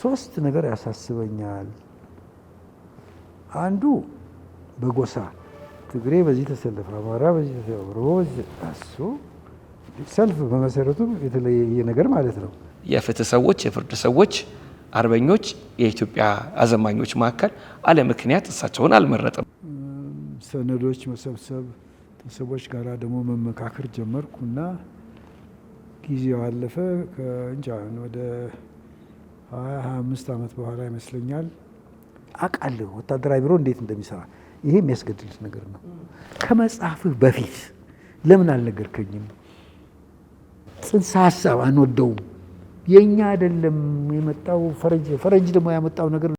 ሶስት ነገር ያሳስበኛል። አንዱ በጎሳ ትግሬ በዚህ ተሰለፈ፣ አማራ በዚህ ተሰለፈ፣ ኦሮሞ በዚህ፣ እሱ ሰልፍ በመሰረቱ የተለየ ነገር ማለት ነው። የፍትህ ሰዎች፣ የፍርድ ሰዎች፣ አርበኞች፣ የኢትዮጵያ አዘማኞች መካከል አለ ምክንያት እሳቸውን አልመረጠም። ሰነዶች መሰብሰብ ከሰዎች ጋር ደግሞ መመካከር ጀመርኩና ጊዜው አለፈ። ከእንጃ ወደ 25 ዓመት በኋላ ይመስለኛል። አውቃለሁ ወታደራዊ ቢሮ እንዴት እንደሚሰራ። ይሄ የሚያስገድል ነገር ነው። ከመጽሐፍህ በፊት ለምን አልነገርከኝም? ጽንሰ ሀሳብ አንወደውም፣ የእኛ አይደለም የመጣው ፈረንጅ፣ ፈረንጅ ደግሞ ያመጣው ነገር።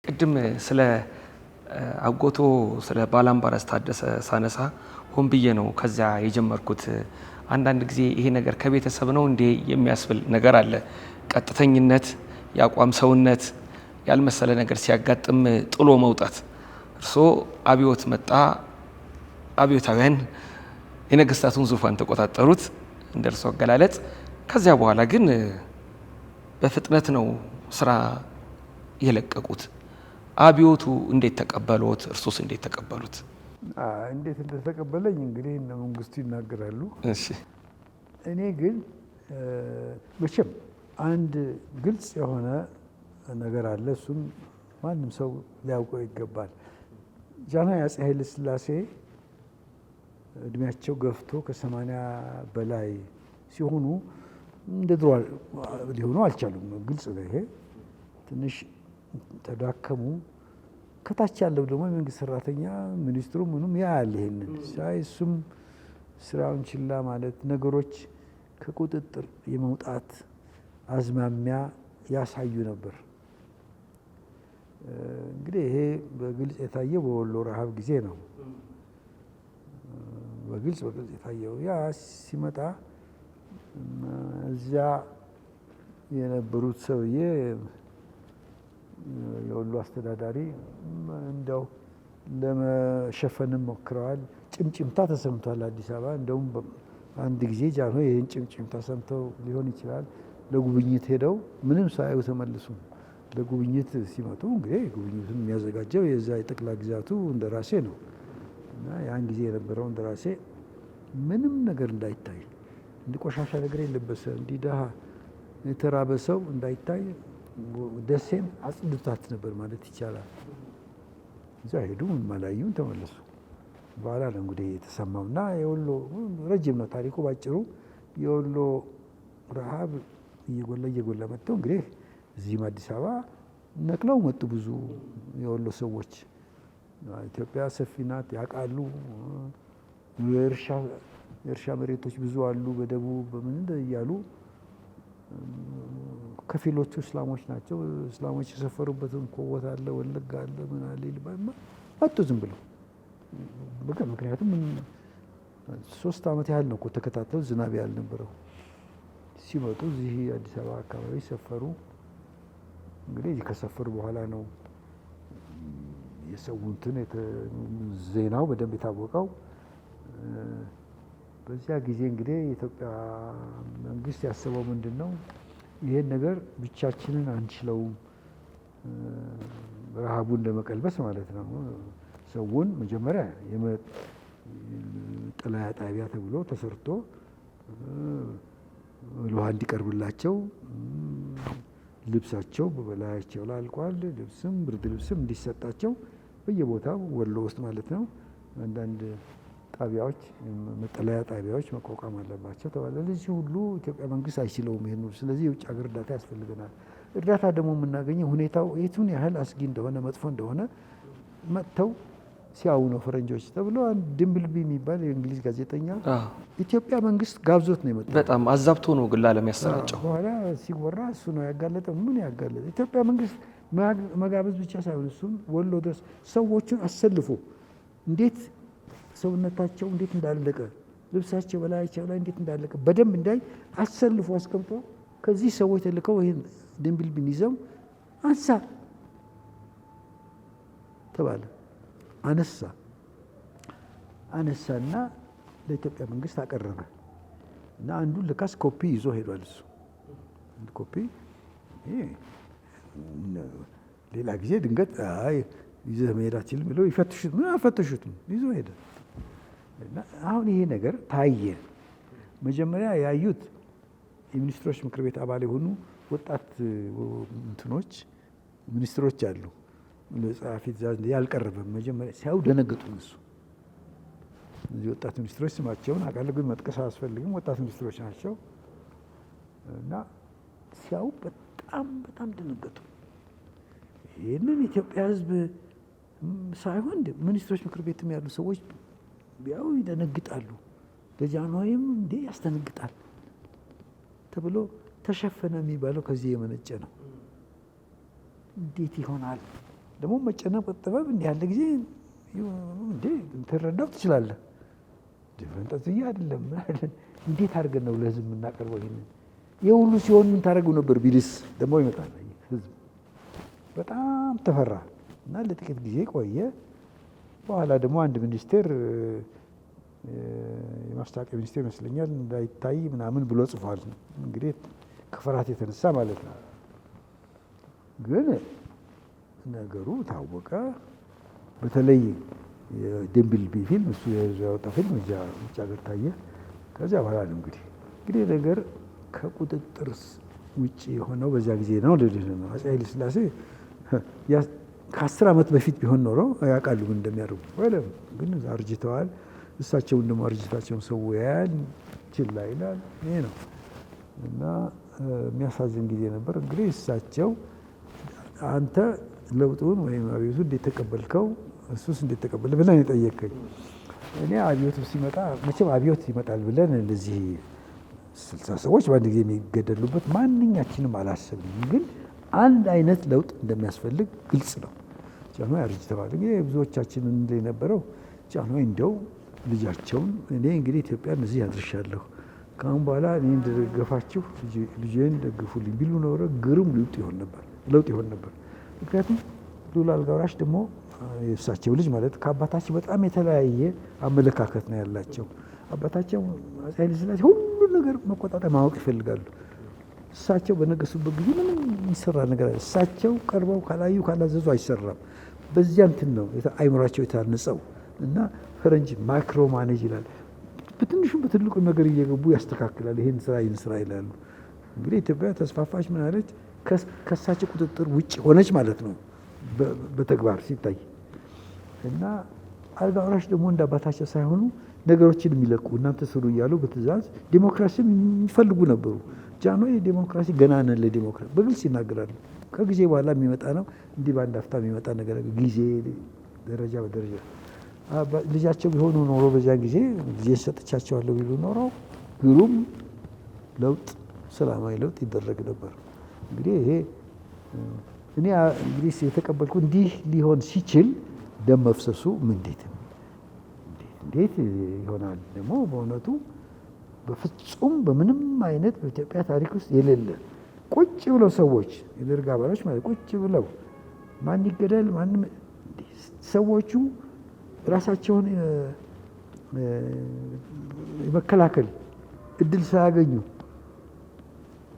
ቅድም ስለ አጎቶ ስለ ባላምባራስ ታደሰ ሳነሳ ሆን ብዬ ነው ከዚያ የጀመርኩት። አንዳንድ ጊዜ ይሄ ነገር ከቤተሰብ ነው እንዴ የሚያስብል ነገር አለ። ቀጥተኝነት፣ የአቋም ሰውነት፣ ያልመሰለ ነገር ሲያጋጥም ጥሎ መውጣት። እርስዎ አብዮት መጣ፣ አብዮታውያን የነገስታቱን ዙፋን ተቆጣጠሩት እንደ እርስዎ አገላለጽ። ከዚያ በኋላ ግን በፍጥነት ነው ስራ የለቀቁት። አብዮቱ እንዴት ተቀበሉት? እርሶስ እንዴት ተቀበሉት? እንዴት እንደተቀበለኝ እንግዲህ እነ መንግስቱ ይናገራሉ። እሺ። እኔ ግን መቼም አንድ ግልጽ የሆነ ነገር አለ። እሱም ማንም ሰው ሊያውቀው ይገባል። ጃንሆይ አፄ ኃይለ ሥላሴ እድሜያቸው ገፍቶ ከ80 በላይ ሲሆኑ እንደ ድሮ ሊሆኑ አልቻሉም። ግልጽ ነው ይሄ። ትንሽ ተዳከሙ። ከታች ያለው ደግሞ የመንግስት ሰራተኛ ሚኒስትሩ ምኑም ያያል ይሄንን ሳይ እሱም ስራውን ችላ ማለት ነገሮች ከቁጥጥር የመውጣት አዝማሚያ ያሳዩ ነበር። እንግዲህ ይሄ በግልጽ የታየው በወሎ ረሃብ ጊዜ ነው። በግልጽ የታየው ያ ሲመጣ እዚያ የነበሩት ሰውዬ የወሎ አስተዳዳሪ እንደው ለመሸፈንም ሞክረዋል። ጭምጭምታ ተሰምቷል አዲስ አበባ። እንደውም አንድ ጊዜ ጃንሆይ ይህን ጭምጭምታ ሰምተው ሊሆን ይችላል ለጉብኝት ሄደው ምንም ሳያዩ ተመልሱ። ለጉብኝት ሲመጡ እንግዲህ ጉብኝቱን የሚያዘጋጀው የዛ የጠቅላይ ግዛቱ እንደራሴ ነው እና ያን ጊዜ የነበረው እንደራሴ ምንም ነገር እንዳይታይ፣ እንዲህ ቆሻሻ ነገር የለበሰ፣ እንዲህ ደሃ የተራበ ሰው እንዳይታይ ደሴን አጽድቷት ነበር ማለት ይቻላል። እዛ ሄዱ፣ ምንም አላዩም፣ ተመለሱ። በኋላ ነው እንግዲህ የተሰማውና የወሎ ረጅም ነው ታሪኩ። ባጭሩ የወሎ ረሃብ እየጎላ እየጎላ መጥተው እንግዲህ እዚህም አዲስ አበባ ነቅለው መጡ ብዙ የወሎ ሰዎች። ኢትዮጵያ ሰፊ ናት ያውቃሉ። የእርሻ መሬቶች ብዙ አሉ በደቡብ በምን እያሉ። ከፊሎቹ እስላሞች ናቸው። እስላሞች የሰፈሩበትን ኮወት አለ፣ ወለጋ አለ፣ ምን አለ መጡ ዝም ብለው። በቃ ምክንያቱም 3 ዓመት ያህል ነው እኮ ተከታትለው ዝናብ ያልነበረው። ሲመጡ እዚህ አዲስ አበባ አካባቢ ሰፈሩ። እንግዲህ እዚህ ከሰፈሩ በኋላ ነው የሰው እንትን ዜናው በደንብ የታወቀው። በዚያ ጊዜ እንግዲህ የኢትዮጵያ መንግስት ያሰበው ምንድነው? ይሄን ነገር ብቻችንን አንችለውም፣ ረሃቡን ለመቀልበስ ማለት ነው። ሰውን መጀመሪያ የመጠለያ ጣቢያ ተብሎ ተሰርቶ ውሃ እንዲቀርብላቸው፣ ልብሳቸው በበላያቸው ላይ አልቋል፣ ልብስም ብርድ ልብስም እንዲሰጣቸው በየቦታው ወሎ ውስጥ ማለት ነው አንዳንድ ጣቢያዎች መጠለያ ጣቢያዎች መቋቋም አለባቸው ተባለ። ለዚህ ሁሉ ኢትዮጵያ መንግስት አይችለውም ይሄን ሁሉ። ስለዚህ የውጭ ሀገር እርዳታ ያስፈልገናል። እርዳታ ደግሞ የምናገኘው ሁኔታው የቱን ያህል አስጊ እንደሆነ መጥፎ እንደሆነ መጥተው ሲያዩ ነው ፈረንጆች ተብሎ አንድ ድምብልቢ የሚባል የእንግሊዝ ጋዜጠኛ ኢትዮጵያ መንግስት ጋብዞት ነው የመጣው። በጣም አዛብቶ ነው ግን ለዓለም ያሰራጨው። በኋላ ሲወራ እሱ ነው ያጋለጠው። ምን ያጋለጠ? ኢትዮጵያ መንግስት መጋበዝ ብቻ ሳይሆን እሱም ወሎ ድረስ ሰዎቹን አሰልፎ እንዴት ሰውነታቸው እንዴት እንዳለቀ፣ ልብሳቸው በላያቸው ላይ እንዴት እንዳለቀ በደንብ እንዳይ አሰልፎ አስቀምጦ ከዚህ ሰዎች ተልከው ይህን ድንብልቢን ይዘው አንሳ ተባለ። አነሳ። አነሳና ለኢትዮጵያ መንግስት አቀረበ። እና አንዱን ለካስ ኮፒ ይዞ ሄዷል። እሱ አንድ ኮፒ ሌላ ጊዜ ድንገት አይ ይዘህ መሄድ አትችልም ብለው ይፈትሹት፣ ምን አልፈተሹትም፣ ይዞ ሄደ። እና አሁን ይሄ ነገር ታየ። መጀመሪያ ያዩት የሚኒስትሮች ምክር ቤት አባል የሆኑ ወጣት እንትኖች ሚኒስትሮች አሉ። ለጸሐፊ ትእዛዝ ያልቀረበም መጀመሪያ ሲያዩ ደነገጡ እነሱ። እነዚህ ወጣት ሚኒስትሮች ስማቸውን አውቃለሁ ግን መጥቀስ አያስፈልግም። ወጣት ሚኒስትሮች ናቸው። እና ሲያዩ በጣም በጣም ደነገጡ። ይህንን የኢትዮጵያ ሕዝብ ሳይሆን ሚኒስትሮች ምክር ቤትም ያሉ ሰዎች ቢያዩ ይደነግጣሉ። ለጃንሆይም እንዴ ያስደነግጣል ተብሎ ተሸፈነ የሚባለው ከዚህ የመነጨ ነው። እንዴት ይሆናል? ደግሞ መጨነቅ ጥበብ እንዲህ ያለ ጊዜ እንዴ ትረዳው ትችላለህ። ፈንጠዝያ አይደለም። እንዴት አድርገን ነው ለህዝብ የምናቀርበው? ይሄንን ይሄ ሁሉ ሲሆን ምን ታደርገው ነበር ቢልስ ደግሞ ይመጣል። ህዝብ በጣም ተፈራ እና ለጥቂት ጊዜ ቆየ። በኋላ ደግሞ አንድ ሚኒስቴር የማስታወቂያ ሚኒስቴር ይመስለኛል እንዳይታይ ምናምን ብሎ ጽፏል። እንግዲህ ከፍርሃት የተነሳ ማለት ነው። ግን ነገሩ ታወቀ። በተለይ የድንብልቢ ፊልም እሱ ያወጣው ፊልም እዚያ ውጭ ሀገር ታየ። ከዚያ በኋላ ነው እንግዲህ ነገር ከቁጥጥር ውጭ የሆነው በዚያ ጊዜ ነው ልልህ ነው። አፄ ኃይለ ሥላሴ ከ10 ዓመት በፊት ቢሆን ኖሮ ያውቃሉ ምን እንደሚያደርጉ። ወለም ግን አርጅተዋል። እሳቸውን ደግሞ አርጅታቸውን ሰው ያያል፣ ችላ ይላል። ይሄ ነው እና የሚያሳዝን ጊዜ ነበር። እንግዲህ እሳቸው አንተ ለውጡን ወይም አብዮቱ እንዴት ተቀበልከው፣ እሱስ እንዴት ተቀበለ ብለን የጠየቀኝ። እኔ አብዮቱ ሲመጣ መቼም አብዮት ይመጣል ብለን እንደዚህ 60 ሰዎች በአንድ ጊዜ የሚገደሉበት ማንኛችንም አላሰብንም። ግን አንድ አይነት ለውጥ እንደሚያስፈልግ ግልጽ ነው። ጃንሆይ አርጅተዋል። እንግዲህ ብዙዎቻችን እንደነበረው ጃንሆይ እንደው ልጃቸውን እኔ እንግዲህ ኢትዮጵያን እዚህ አድርሻለሁ፣ ከአሁን በኋላ እኔ እንደደገፋችሁ ልጄን ደግፉልኝ ቢሉ ኖሮ ግሩም ለውጥ ይሆን ነበር ለውጥ ይሆን ነበር። ምክንያቱም ልዑል አልጋ ወራሽ ደግሞ የእሳቸው ልጅ ማለት ከአባታቸው በጣም የተለያየ አመለካከት ነው ያላቸው። አባታቸው አፄ ኃይለ ሥላሴ ሁሉ ነገር መቆጣጠር ማወቅ ይፈልጋሉ። እሳቸው በነገሱበት ጊዜ ምንም የሚሰራ ነገር አለ። እሳቸው ቀርበው ካላዩ ካላዘዙ አይሰራም። በዚያ እንትን ነው አይምሯቸው የታነጸው እና ፈረንጅ micro manage ይላል። በትንሹም በትልቁ ነገር እየገቡ ያስተካክላል። ይሄን ስራ ይሄን ስራ ይላሉ። እንግዲህ ኢትዮጵያ ተስፋፋች ምን አለች፣ ከእሳቸው ቁጥጥር ውጭ ሆነች ማለት ነው በተግባር ሲታይ። እና አልጋ ወራሽ ደግሞ እንደ አባታቸው ሳይሆኑ ነገሮችን የሚለቁ እናንተ ስሩ እያሉ በትእዛዝ ዲሞክራሲም የሚፈልጉ ነበሩ። ጃንሆይ ዲሞክራሲ ገና ነን ለዲሞክራሲ በግልጽ ይናገራሉ። ከጊዜ በኋላ የሚመጣ ነው፣ እንዲህ በአንድ አፍታ የሚመጣ ነገር ጊዜ ደረጃ በደረጃ ልጃቸው ቢሆኑ ኖሮ በዚያን ጊዜ ጊዜ ሰጥቻቸዋለሁ ቢሉ ኖሮ ግሩም ለውጥ ሰላማዊ ለውጥ ይደረግ ነበር። እንግዲህ ይሄ እኔ እንግዲህ የተቀበልኩ እንዲህ ሊሆን ሲችል ደም መፍሰሱ እንዴት እንዴት ይሆናል? ደግሞ በእውነቱ በፍጹም በምንም አይነት በኢትዮጵያ ታሪክ ውስጥ የሌለ ቁጭ ብለው ሰዎች የደርግ አባሎች ማለት ቁጭ ብለው ማን ይገደል ማንም ሰዎቹ ራሳቸውን የመከላከል እድል ሳያገኙ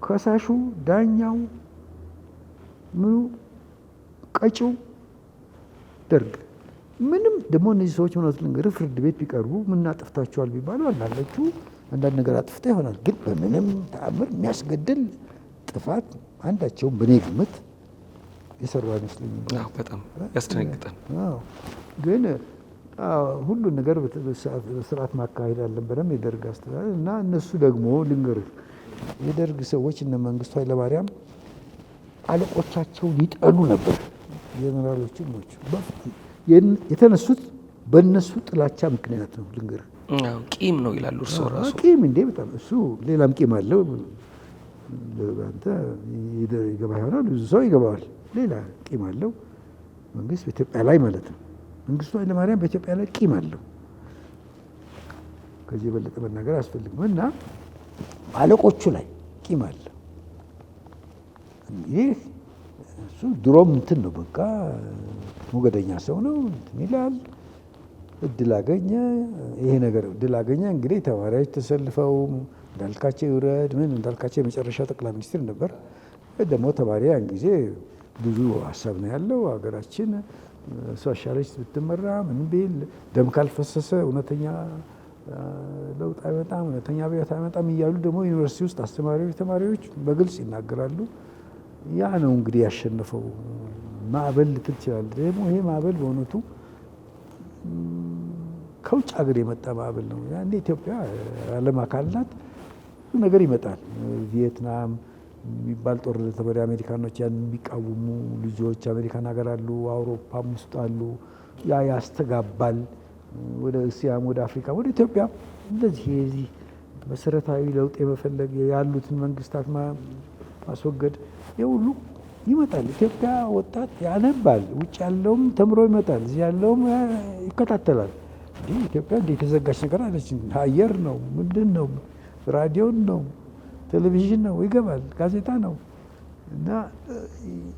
ከሳሹ፣ ዳኛው፣ ምኑ ቀጪው ደርግ ምንም ደግሞ እነዚህ ሰዎች እውነት ልንገርህ ፍርድ ቤት ቢቀርቡ ምን አጥፍታችኋል ቢባሉ አንዳንዶቹ አንዳንድ ነገር አጥፍተው ይሆናል፣ ግን በምንም ተአምር የሚያስገድል ጥፋት አንዳቸውም በእኔ ግምት የሰሩ አይመስለኝም። አዎ፣ በጣም ያስደነግጣል። አዎ፣ ግን ሁሉን ነገር በስርዓት ማካሄድ አልነበረም የደርግ አስተዳደር። እና እነሱ ደግሞ ልንገርህ የደርግ ሰዎች እነ መንግስቱ ኃይለማርያም አለቆቻቸውን ይጠሉ ነበር። ጀነራሎችን ናቸው የተነሱት በእነሱ ጥላቻ ምክንያት ነው። ልንገርህ፣ ቂም ነው ይላሉ እርስዎ ራሱ። ቂም እንዴ በጣም እሱ ሌላም ቂም አለው። አንተ ይገባ ይሆናል፣ ብዙ ሰው ይገባዋል። ሌላ ቂም አለው መንግስት በኢትዮጵያ ላይ ማለት ነው። መንግስቱ ኃይለማርያም በኢትዮጵያ ላይ ቂም አለው። ከዚህ የበለጠ መናገር አያስፈልግም። እና አለቆቹ ላይ ቂም አለ። እንግዲህ እሱ ድሮም እንትን ነው፣ በቃ ሞገደኛ ሰው ነው፣ እንትን ይላል። እድል አገኘ፣ ይሄ ነገር እድል አገኘ። እንግዲህ ተማሪዎች ተሰልፈው እንዳልካቸው ይውረድ ምን እንዳልካቸው የመጨረሻው ጠቅላይ ሚኒስትር ነበር። ደግሞ ተማሪ ያን ጊዜ ብዙ ሀሳብ ነው ያለው። ሀገራችን ሶሻሊስት ብትመራ ምን ቢል ደም ካልፈሰሰ እውነተኛ ለውጥ አይመጣም፣ እውነተኛ አብዮት አይመጣም እያሉ ደግሞ ዩኒቨርሲቲ ውስጥ አስተማሪዎች፣ ተማሪዎች በግልጽ ይናገራሉ። ያ ነው እንግዲህ ያሸነፈው ማዕበል ልትል ትችላለህ። ደግሞ ይሄ ማዕበል በእውነቱ ከውጭ ሀገር የመጣ ማዕበል ነው። ያኔ ኢትዮጵያ ዓለም አካል ናት። ብዙ ነገር ይመጣል። ቪየትናም የሚባል ጦርነት ተበሪ አሜሪካኖች ያን የሚቃወሙ ልጆች አሜሪካን ሀገር አሉ፣ አውሮፓም ውስጥ አሉ። ያ ያስተጋባል። ወደ እስያም ወደ አፍሪካ ወደ ኢትዮጵያ እንደዚህ የዚህ መሰረታዊ ለውጥ የመፈለግ ያሉትን መንግስታት ማስወገድ ይህ ሁሉ ይመጣል። ኢትዮጵያ ወጣት ያነባል፣ ውጭ ያለውም ተምሮ ይመጣል፣ እዚህ ያለውም ይከታተላል። እንዲህ ኢትዮጵያ እንዲህ የተዘጋች ነገር አለች። አየር ነው፣ ምንድን ነው፣ ራዲዮን ነው፣ ቴሌቪዥን ነው፣ ይገባል፣ ጋዜጣ ነው። እና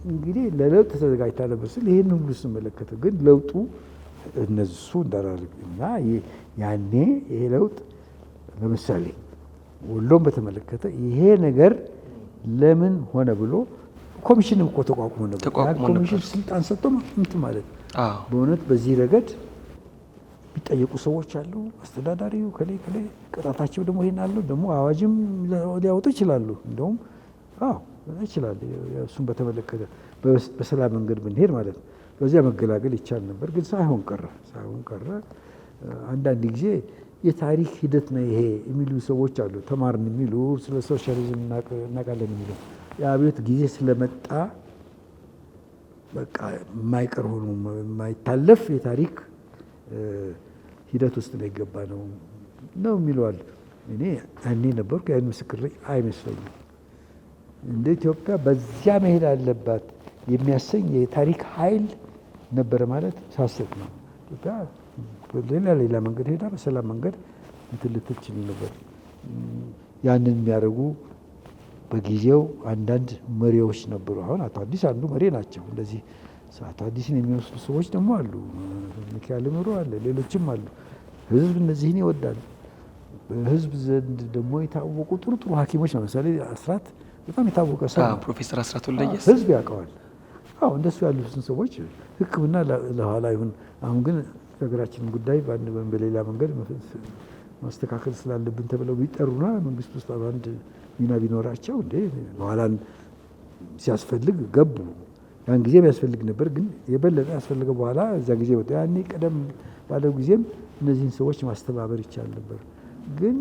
እንግዲህ ለለውጥ ተዘጋጅታ ነበር ስል ይህን ሁሉ ስመለከተው ግን ለውጡ እነሱ እንዳላደርግ እና ያኔ ይሄ ለውጥ ለምሳሌ ወሎም በተመለከተ ይሄ ነገር ለምን ሆነ ብሎ ኮሚሽንም እኮ ተቋቁሞ ነበር። ኮሚሽን ስልጣን ሰጥቶ እንትን ማለት በእውነት በዚህ ረገድ የሚጠየቁ ሰዎች አሉ። አስተዳዳሪው ከሌ ከሌ ቅጣታቸው ደግሞ ይሄን አለው ደግሞ አዋጅም ሊያወጡ ይችላሉ። እንደውም አዎ ይችላል። እሱን በተመለከተ በሰላም መንገድ ብንሄድ ማለት ነው በዚያ መገላገል ይቻል ነበር። ግን ሳይሆን ቀረ ሳይሆን ቀረ። አንዳንድ ጊዜ የታሪክ ሂደት ነው ይሄ የሚሉ ሰዎች አሉ። ተማርን የሚሉ ስለ ሶሻሊዝም እናውቃለን የሚሉ የአብዮት ጊዜ ስለመጣ በቃ የማይቀር ሆኖ የማይታለፍ የታሪክ ሂደት ውስጥ ነው የገባ ነው ነው የሚለዋል። እኔ ያኔ ነበርኩ ያን ምስክር አይመስለኝም። እንደ ኢትዮጵያ በዚያ መሄድ አለባት የሚያሰኝ የታሪክ ኃይል ነበረ ማለት ሳስብ ነው። ኢትዮጵያ ሌላ ሌላ መንገድ ሄዳ በሰላም መንገድ እንትን ልትል ትችል ነበር። ያንን የሚያደርጉ በጊዜው አንዳንድ መሪዎች ነበሩ። አሁን አቶ አዲስ አንዱ መሪ ናቸው። እንደዚህ አቶ አዲስን የሚወስዱ ሰዎች ደግሞ አሉ። ሚካኤል ምሩ አለ፣ ሌሎችም አሉ። ህዝብ እነዚህን ይወዳል። በህዝብ ዘንድ ደግሞ የታወቁ ጥሩ ጥሩ ሐኪሞች ነው። ለምሳሌ አስራት በጣም የታወቀ ሰው ነው። ፕሮፌሰር አስራት ወልደየስ ህዝብ ያውቀዋል። አዎ እንደሱ ያሉትን ሰዎች ሕክምና ለኋላ ይሁን። አሁን ግን የሀገራችንን ጉዳይ በአንድ ወይም በሌላ መንገድ ማስተካከል ስላለብን ተብለው ቢጠሩና መንግስት ውስጥ አንድ ሚና ቢኖራቸው እንዴ በኋላን ሲያስፈልግ ገቡ። ያን ጊዜ ያስፈልግ ነበር፣ ግን የበለጠ ያስፈልገው በኋላ እዛ ጊዜ ወጣ። ያኔ ቀደም ባለው ጊዜም እነዚህን ሰዎች ማስተባበር ይቻል ነበር፣ ግን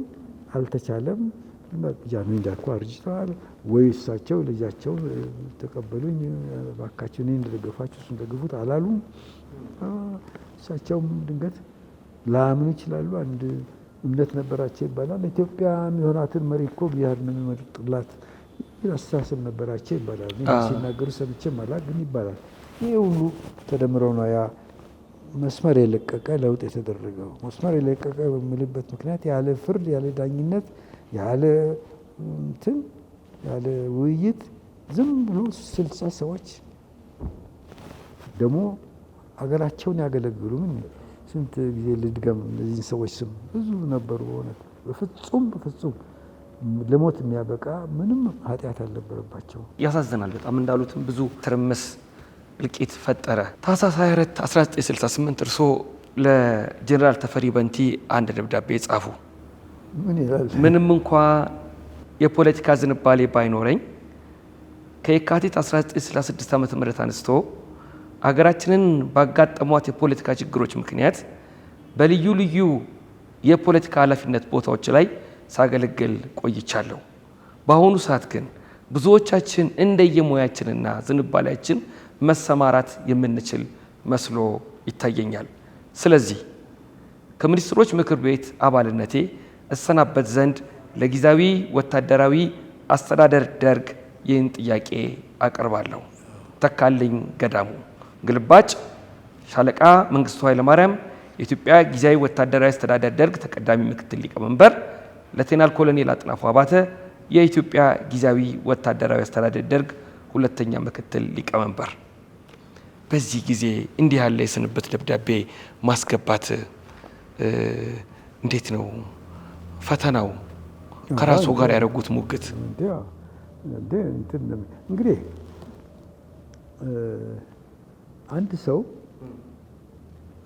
አልተቻለም። ጃንሆይ እንዳልኩህ አርጅተዋል ወይ እሳቸው ልጃቸው ተቀበሉኝ እባካችሁ እኔን እንደደገፋችሁ እሱን ደግፉት አላሉም። እሳቸውም ድንገት ላያምኑ ይችላሉ። አንድ እምነት ነበራቸው ይባላል። ኢትዮጵያ የሚሆናትን መሪ እኮ እግዚአብሔር ነው የሚመርጥላት አስተሳሰብ ነበራቸው ይባላል። ሲናገሩ ሰምቼም አላውቅም፣ ግን ይባላል። ይሄ ሁሉ ተደምረው ነው ያ መስመር የለቀቀ ለውጥ የተደረገው። መስመር የለቀቀ በምልበት ምክንያት ያለ ፍርድ፣ ያለ ዳኝነት፣ ያለ እንትን ያለ ውይይት ዝም ብሎ 60 ሰዎች ደግሞ ሀገራቸውን ያገለግሉ ምን ስንት ጊዜ ልድገም እነዚህን ሰዎች ስም ብዙ ነበሩ። በእውነት በፍጹም በፍጹም ለሞት የሚያበቃ ምንም ኃጢአት አልነበረባቸው። ያሳዝናል በጣም እንዳሉትም ብዙ ትርምስ እልቂት ፈጠረ። ታህሳስ 24 1968 እርስዎ ለጀኔራል ተፈሪ በንቲ አንድ ደብዳቤ ጻፉ። ምን ይላል? ምንም እንኳ የፖለቲካ ዝንባሌ ባይኖረኝ ከየካቲት 1966 ዓ.ም አንስቶ አገራችንን ባጋጠሟት የፖለቲካ ችግሮች ምክንያት በልዩ ልዩ የፖለቲካ ኃላፊነት ቦታዎች ላይ ሳገለግል ቆይቻለሁ። በአሁኑ ሰዓት ግን ብዙዎቻችን እንደየሙያችንና ዝንባሌያችን መሰማራት የምንችል መስሎ ይታየኛል። ስለዚህ ከሚኒስትሮች ምክር ቤት አባልነቴ እሰናበት ዘንድ ለጊዜያዊ ወታደራዊ አስተዳደር ደርግ ይህን ጥያቄ አቀርባለሁ። ተካልኝ ገዳሙ። ግልባጭ ሻለቃ መንግስቱ ኃይለማርያም የኢትዮጵያ ጊዜያዊ ወታደራዊ አስተዳደር ደርግ ተቀዳሚ ምክትል ሊቀመንበር፣ ሌተናል ኮሎኔል አጥናፉ አባተ የኢትዮጵያ ጊዜያዊ ወታደራዊ አስተዳደር ደርግ ሁለተኛ ምክትል ሊቀመንበር። በዚህ ጊዜ እንዲህ ያለ የስንብት ደብዳቤ ማስገባት እንዴት ነው ፈተናው? ከራሱ ጋር ያደረጉት ሙግት። እንግዲህ አንድ ሰው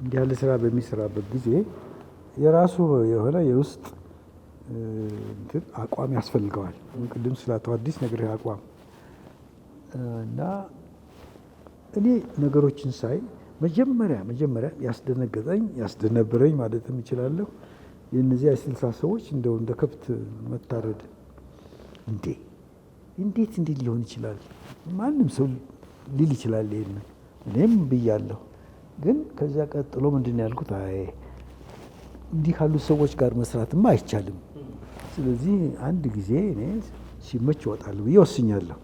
እንዲህ ያለ ስራ በሚሰራበት ጊዜ የራሱ የሆነ የውስጥ እንትን አቋም ያስፈልገዋል። ቅድም ስለ አቶ አዲስ ነግሬህ አቋም እና እኔ ነገሮችን ሳይ መጀመሪያ መጀመሪያ ያስደነገጠኝ ያስደነበረኝ ማለትም እችላለሁ የእነዚያ የ60 ሰዎች እንደው እንደ ከብት መታረድ፣ እንዴ እንዴት እንዴት ሊሆን ይችላል? ማንም ሰው ሊል ይችላል ይሄንን፣ እኔም ብያለሁ። ግን ከዚያ ቀጥሎ ምንድን ነው ያልኩት? አይ እንዲህ ካሉ ሰዎች ጋር መስራትማ አይቻልም። ስለዚህ አንድ ጊዜ እኔ ሲመች እወጣለሁ ብዬ ወስኛለሁ።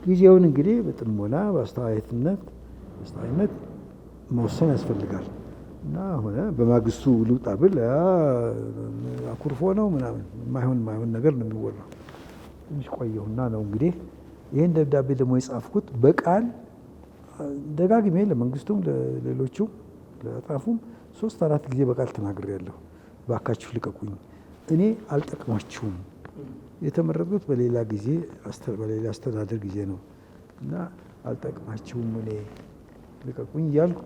ጊዜውን እንግዲህ በጥሞና በአስተዋይነት መወሰን ያስፈልጋል። እና ሆነ በማግስቱ ልውጣ ብል አኩርፎ ነው ምናምን የማይሆን የማይሆን ነገር ነው የሚወራው። ትንሽ ቆየሁና ነው እንግዲህ ይህን ደብዳቤ ደግሞ የጻፍኩት በቃል ደጋግሜ ለመንግስቱም ለሌሎቹም ለአጥናፉም 3-4 ጊዜ በቃል ተናግሬያለሁ። እባካችሁ ልቀቁኝ፣ እኔ አልጠቅማችሁም፣ የተመረጥኩት በሌላ ጊዜ በሌላ አስተዳደር ጊዜ ነው እና አልጠቅማችሁም፣ እኔ ልቀቁኝ እያልኩ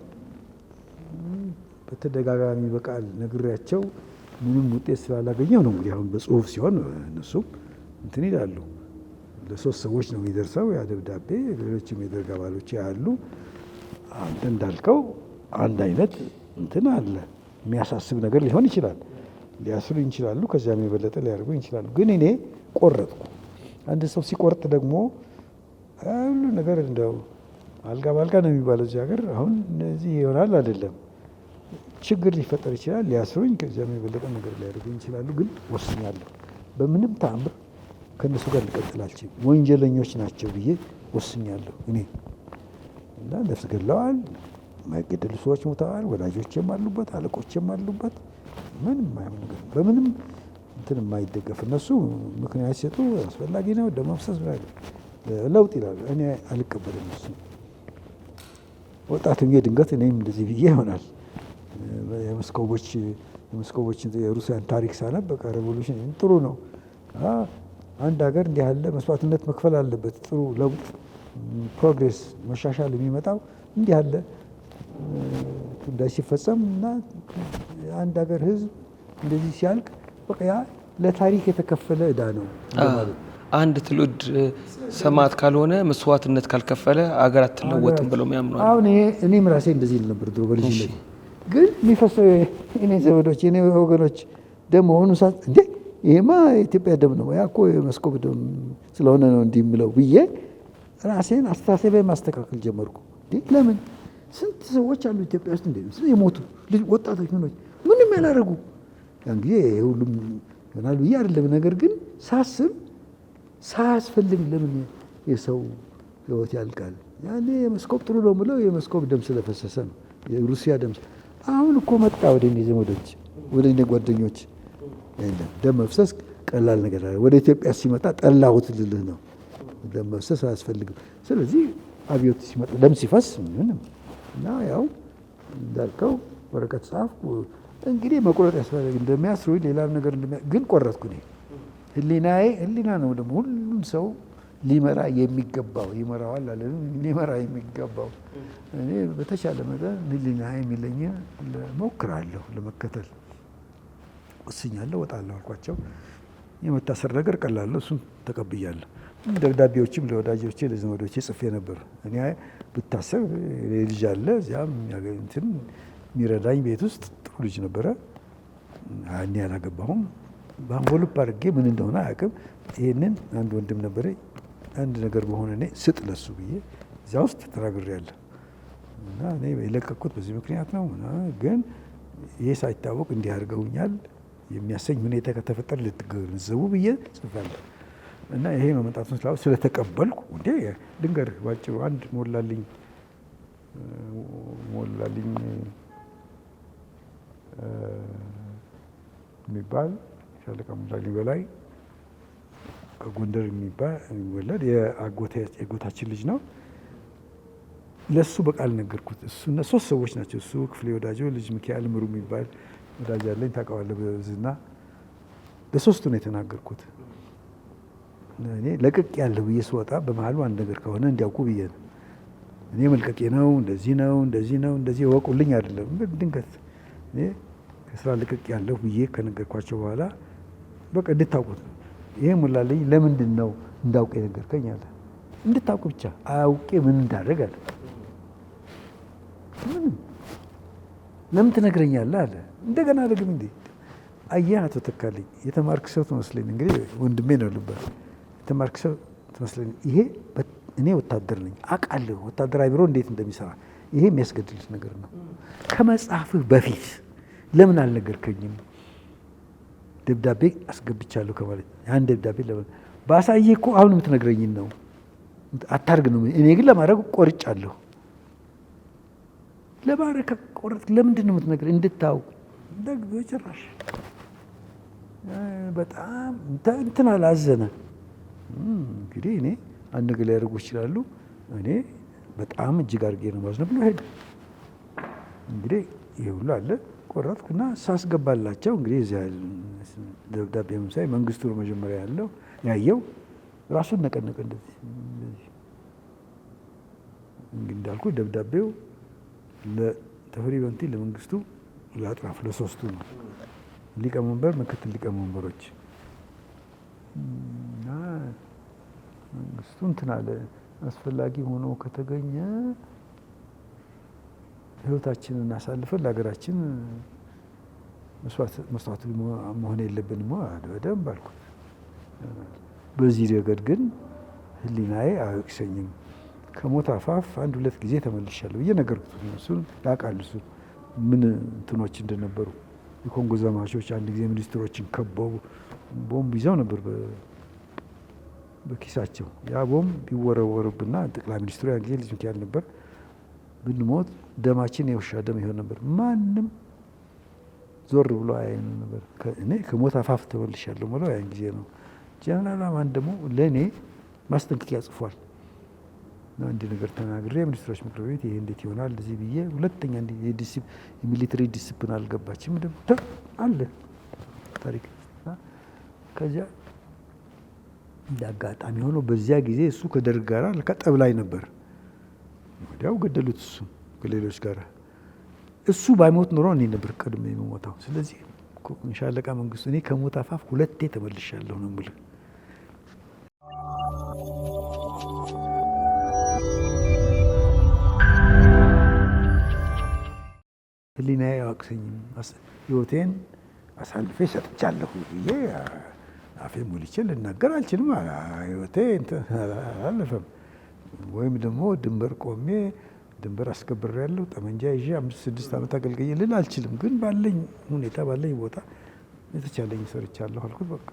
በተደጋጋሚ በቃል ነግሬያቸው ምንም ውጤት ስላላገኘው ነው እንግዲህ አሁን በጽሁፍ ሲሆን እነሱም እንትን ይላሉ። ለሶስት ሰዎች ነው የሚደርሰው ያ ደብዳቤ፣ ሌሎችም የደርግ አባሎች ያሉ። አንተ እንዳልከው አንድ አይነት እንትን አለ፣ የሚያሳስብ ነገር ሊሆን ይችላል። ሊያስሩኝ ይችላሉ፣ ከዚያም የበለጠ ሊያደርጉኝ ይችላሉ። ግን እኔ ቆረጥኩ። አንድ ሰው ሲቆርጥ ደግሞ ሁሉ ነገር እንደው አልጋ ባልጋ ነው የሚባለው እዚህ ሀገር። አሁን እነዚህ ይሆናል አይደለም፣ ችግር ሊፈጠር ይችላል። ሊያስሩኝ፣ ከዚያም የበለጠ ነገር ሊያደርጉኝ ይችላሉ። ግን ወስኛለሁ፣ በምንም ተአምር ከእነሱ ጋር ልቀጥል አልችልም። ወንጀለኞች ናቸው ብዬ ወስኛለሁ እኔ እና ነፍስ ገድለዋል፣ የማይገደሉ ሰዎች ሞተዋል። ወዳጆቼም አሉበት፣ አለቆቼም አሉበት። ምንም የማይሆን ነገር በምንም እንትን የማይደገፍ እነሱ ምክንያት ሲሰጡ አስፈላጊ ነው ደም መፍሰስ ለውጥ ይላሉ። እኔ አልቀበልም እሱ። ወጣት ሆኜ ድንገት እኔም እንደዚህ ብዬ ይሆናል የመስኮቦች የሩሲያን ታሪክ ሳነብ በቃ revolution ጥሩ ነው፣ አንድ ሀገር እንዲህ ያለ መስዋዕትነት መክፈል አለበት፣ ጥሩ ለውጥ progress መሻሻል የሚመጣው እንዲህ ያለ ጉዳይ ሲፈጸም እና አንድ ሀገር ሕዝብ እንደዚህ ሲያልቅ በቃ ያ ለታሪክ የተከፈለ ዕዳ ነው ማለት። አንድ ትውልድ ሰማዕት ካልሆነ መስዋዕትነት ካልከፈለ አገር አትለወጥም ብለው የሚያምኑ አሉ። አሁን እኔም ራሴ እንደዚህ ል ነበር ድሮ በልጅነት። ግን የሚፈሰው የእኔ ዘመዶች የእኔ ወገኖች ደም መሆኑ ሳት እንዴ ይሄማ የኢትዮጵያ ደም ነው፣ ያ እኮ የመስኮብ ደም ስለሆነ ነው እንዲህ የምለው ብዬ ራሴን አስተሳሰቤን ማስተካከል ጀመርኩ። እንዴ ለምን ስንት ሰዎች አሉ ኢትዮጵያ ውስጥ እንዴ የሞቱ ወጣቶች ምኖች ምንም ያላደረጉ። ያን ጊዜ ሁሉም ይሆናል ብዬ አይደለም፣ ነገር ግን ሳስብ ሳያስፈልግ ለምን የሰው ሕይወት ያልቃል? ያኔ የመስኮብ ጥሩ ነው የምለው የመስኮብ ደም ስለፈሰሰ ነው፣ የሩሲያ ደም። አሁን እኮ መጣ ወደ እኔ ዘመዶች ወደ እኔ ጓደኞች። የለም ደም መፍሰስ ቀላል ነገር አለ። ወደ ኢትዮጵያ ሲመጣ ጠላሁት ልልህ ነው። ደም መፍሰስ አያስፈልግም። ስለዚህ አብዮት ሲመጣ ደም ሲፈስ ምንም እና ያው እንዳልከው ወረቀት ጻፍኩ። እንግዲህ መቁረጥ ያስፈልግ እንደሚያስሩኝ ሌላም ነገር ግን ቆረጥኩ እኔ። ህሊናዬ ህሊና ነው ደግሞ ሁሉም ሰው ሊመራ የሚገባው ይመራዋል አለ ሊመራ የሚገባው። እኔ በተቻለ መጠን ህሊናዬ የሚለኝን እሞክራለሁ ለመከተል ወስኛለሁ። እወጣለሁ አልኳቸው። የመታሰር ነገር ቀላል ነው፣ እሱን ተቀብያለሁ። ደብዳቤዎችም ለወዳጆቼ ለዘመዶቼ ጽፌ ነበር። እኔ ብታሰር ልጅ አለ እዚያም እንትን የሚረዳኝ ቤት ውስጥ ጥሩ ልጅ ነበረ። እኔ አላገባሁም። በ envelope አድርጌ ምን እንደሆነ አያውቅም። ይሄንን አንድ ወንድም ነበረ፣ አንድ ነገር በሆነ እኔ ስጥ ለሱ ብዬ እዚያ ውስጥ ተናግሬያለሁ። እና እኔ የለቀቅኩት በዚህ ምክንያት ነው። ግን ይሄ ሳይታወቅ እንዲህ አድርገውኛል የሚያሰኝ ሁኔታ ከተፈጠረ ልትገነዘቡ ብዬ ጽፌያለሁ። እና ይሄ መመጣቱን ስለተቀበልኩ እንዴ ልንገርህ ባጭሩ አንድ ሞላልኝ ሞላልኝ የሚባል ሻለቃ ሞላልኝ በላይ ከጎንደር የሚባል የሚወለድ የአጎታችን ልጅ ነው። ለሱ በቃል ነገርኩት። እሱና ሶስት ሰዎች ናቸው። እሱ ክፍሌ ወዳጆ፣ ልጅ ሚካኤል ምሩ የሚባል ወዳጅ አለኝ ታውቀዋለህ በዝና። ለሶስቱ ነው የተናገርኩት። እኔ ለቅቅ ያለሁ ብዬ ስወጣ በመሀሉ አንድ ነገር ከሆነ እንዲያውቁ ብዬ ነው። እኔ መልቀቄ ነው እንደዚህ ነው እንደዚህ ነው እንደዚህ እወቁልኝ አይደለም። ድንገት እኔ ከስራ ልቅቅ ያለሁ ብዬ ከነገርኳቸው በኋላ በቃ እንድታውቁት ነው። ይሄ ሞላልኝ ለምንድን ነው እንዳውቅ የነገርከኝ አለ። እንድታውቅ ብቻ አውቄ ምን እንዳደርግ አለ። ምንም ለምን ትነግረኛለህ አለ። እንደገና ደግም እንዴ አየህ አቶ ተካልኝ የተማርክ ሰው ትመስለኝ፣ እንግዲህ ወንድሜ ነው ልባል፣ የተማርክ ሰው ትመስለኝ። ይሄ እኔ ወታደር ነኝ አውቃለሁ፣ ወታደራዊ ቢሮ እንዴት እንደሚሰራ። ይሄ የሚያስገድልህ ነገር ነው። ከመጽሐፍህ በፊት ለምን አልነገርከኝም? ደብዳቤ አስገብቻለሁ ከማለት ያን ደብዳቤ ለምን ባሳየህ እኮ አሁን የምትነግረኝን ነው አታርግ ነው። እኔ ግን ለማድረግ ቆርጫለሁ። ለማድረግ ቆረጥ ለምንድን ነው የምትነግረኝ? እንድታውቅ ጭራሽ በጣም እንትን አላዘነ። እንግዲህ እኔ አንድ ነገር ሊያደርጉ ይችላሉ። እኔ በጣም እጅግ አድርጌ ነው የማዝነው ብሎ ሄደ። እንግዲህ ይሄ ሁሉ አለ። ቆረጥኩና ሳስገባላቸው እንግዲህ እዚያ ደብዳቤ ሳይ መንግስቱ ነው መጀመሪያ ያለው ያየው ራሱን ነቀነቀ። እንደዚህ እንደዚህ እንግዲህ እንዳልኩ ደብዳቤው ለተፈሪ በንቲ፣ ለመንግስቱ፣ ለአጥናፍ ለሶስቱ ነው። ሊቀመንበር፣ ምክትል ሊቀመንበሮች እና መንግስቱ እንትን አለ። አስፈላጊ ሆኖ ከተገኘ ህይወታችንን አሳልፈን ለሀገራችን መስዋዕት መሆን የለብንም በደንብ አልኩት። በዚህ ረገድ ግን ህሊናዬ አይወቅሰኝም። ከሞት አፋፍ አንድ ሁለት ጊዜ ተመልሻለሁ ብዬ ነገርኩት። እሱን ያውቃል እሱ ምን እንትኖች እንደነበሩ። የኮንጎ ዘማቾች አንድ ጊዜ ሚኒስትሮችን ከበው ቦምብ ይዘው ነበር በኪሳቸው። ያ ቦምብ ቢወረወርብና ጠቅላይ ሚኒስትሩ ያን ጊዜ ልጅ ሚካኤል ነበር፣ ብንሞት ደማችን የውሻ ደም ይሆን ነበር። ማንም ዞር ብሎ አያይም ነበር። እኔ ከሞት አፋፍ ተመልሻለሁ ብለው ያን ጊዜ ነው። ጀነራል አማን ደግሞ ለእኔ ማስጠንቀቂያ ጽፏል። አንድ ነገር ተናግሬ ሚኒስትሮች ምክር ቤት ይሄ እንዴት ይሆናል እንደዚህ ብዬ ሁለተኛ የ military discipline አልገባችም አለ ታሪክ። ከዚያ እንደ አጋጣሚ ሆኖ በዚያ ጊዜ እሱ ከደርግ ጋር ለካ ጠብ ላይ ነበር። ወዲያው ገደሉት እሱ ከሌሎች ጋር። እሱ ባይሞት ኖሮ እኔ ነበር ቀድሜ የምሞተው። ስለዚህ ሻለቃ መንግስቱ እኔ ከሞት አፋፍ ሁለቴ ተመልሻለሁ ነው የምልህ። ህሊናዬ አይወቅሰኝም። ህይወቴን አሳልፌ ሰጥቻለሁ ብዬ አፌ ሞልቼ ልናገር አልችልም። ህይወቴ አላለፈም። ወይም ደግሞ ድንበር ቆሜ ድንበር አስከብሬያለሁ ጠመንጃ ይዤ 5 6 ዓመት አገልግዬ ልል አልችልም። ግን ባለኝ ሁኔታ ባለኝ ቦታ የተቻለኝ ሰርቻለሁ አልኩት። በቃ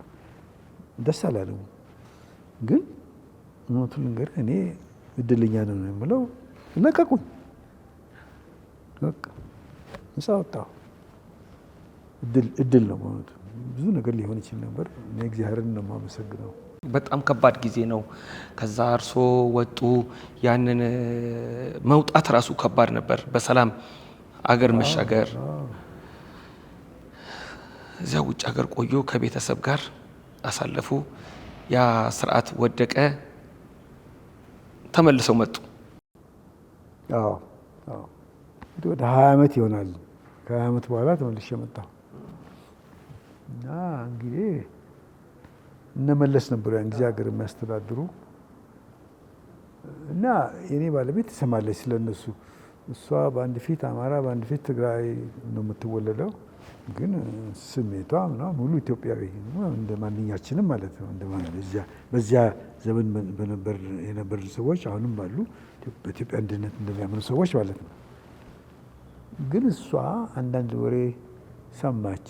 ደስ አላለውም። ግን እውነቱን ልንገርህ እኔ እድለኛ ነው የምለው። ለቀቁኝ፣ በቃ ነፃ ወጣሁ። እድል ነው በእውነቱ። ብዙ ነገር ሊሆን ይችል ነበር። እኔ እግዚአብሔርን ነው የማመሰግነው። በጣም ከባድ ጊዜ ነው። ከዛ እርሶ ወጡ። ያንን መውጣት ራሱ ከባድ ነበር። በሰላም አገር መሻገር። እዚያ ውጭ ሀገር ቆዩ፣ ከቤተሰብ ጋር አሳለፉ። ያ ስርዓት ወደቀ፣ ተመልሰው መጡ። አዎ አዎ፣ እንግዲህ ወደ 20 ዓመት ይሆናል። ከ20 ዓመት በኋላ ተመልሼ መጣሁ እና እንግዲህ እነመለስ ነበሩ ያን ጊዜ ሀገር የሚያስተዳድሩ እና የኔ ባለቤት ትሰማለች ስለነሱ። እሷ በአንድ ፊት አማራ በአንድ ፊት ትግራይ ነው የምትወለደው፣ ግን ስሜቷ ምናምን ሙሉ ኢትዮጵያዊ እንደ ማንኛችንም ማለት ነው። በዚያ ዘመን የነበርን ሰዎች አሁንም ባሉ በኢትዮጵያ አንድነት እንደሚያምኑ ሰዎች ማለት ነው። ግን እሷ አንዳንድ ወሬ ሰማች።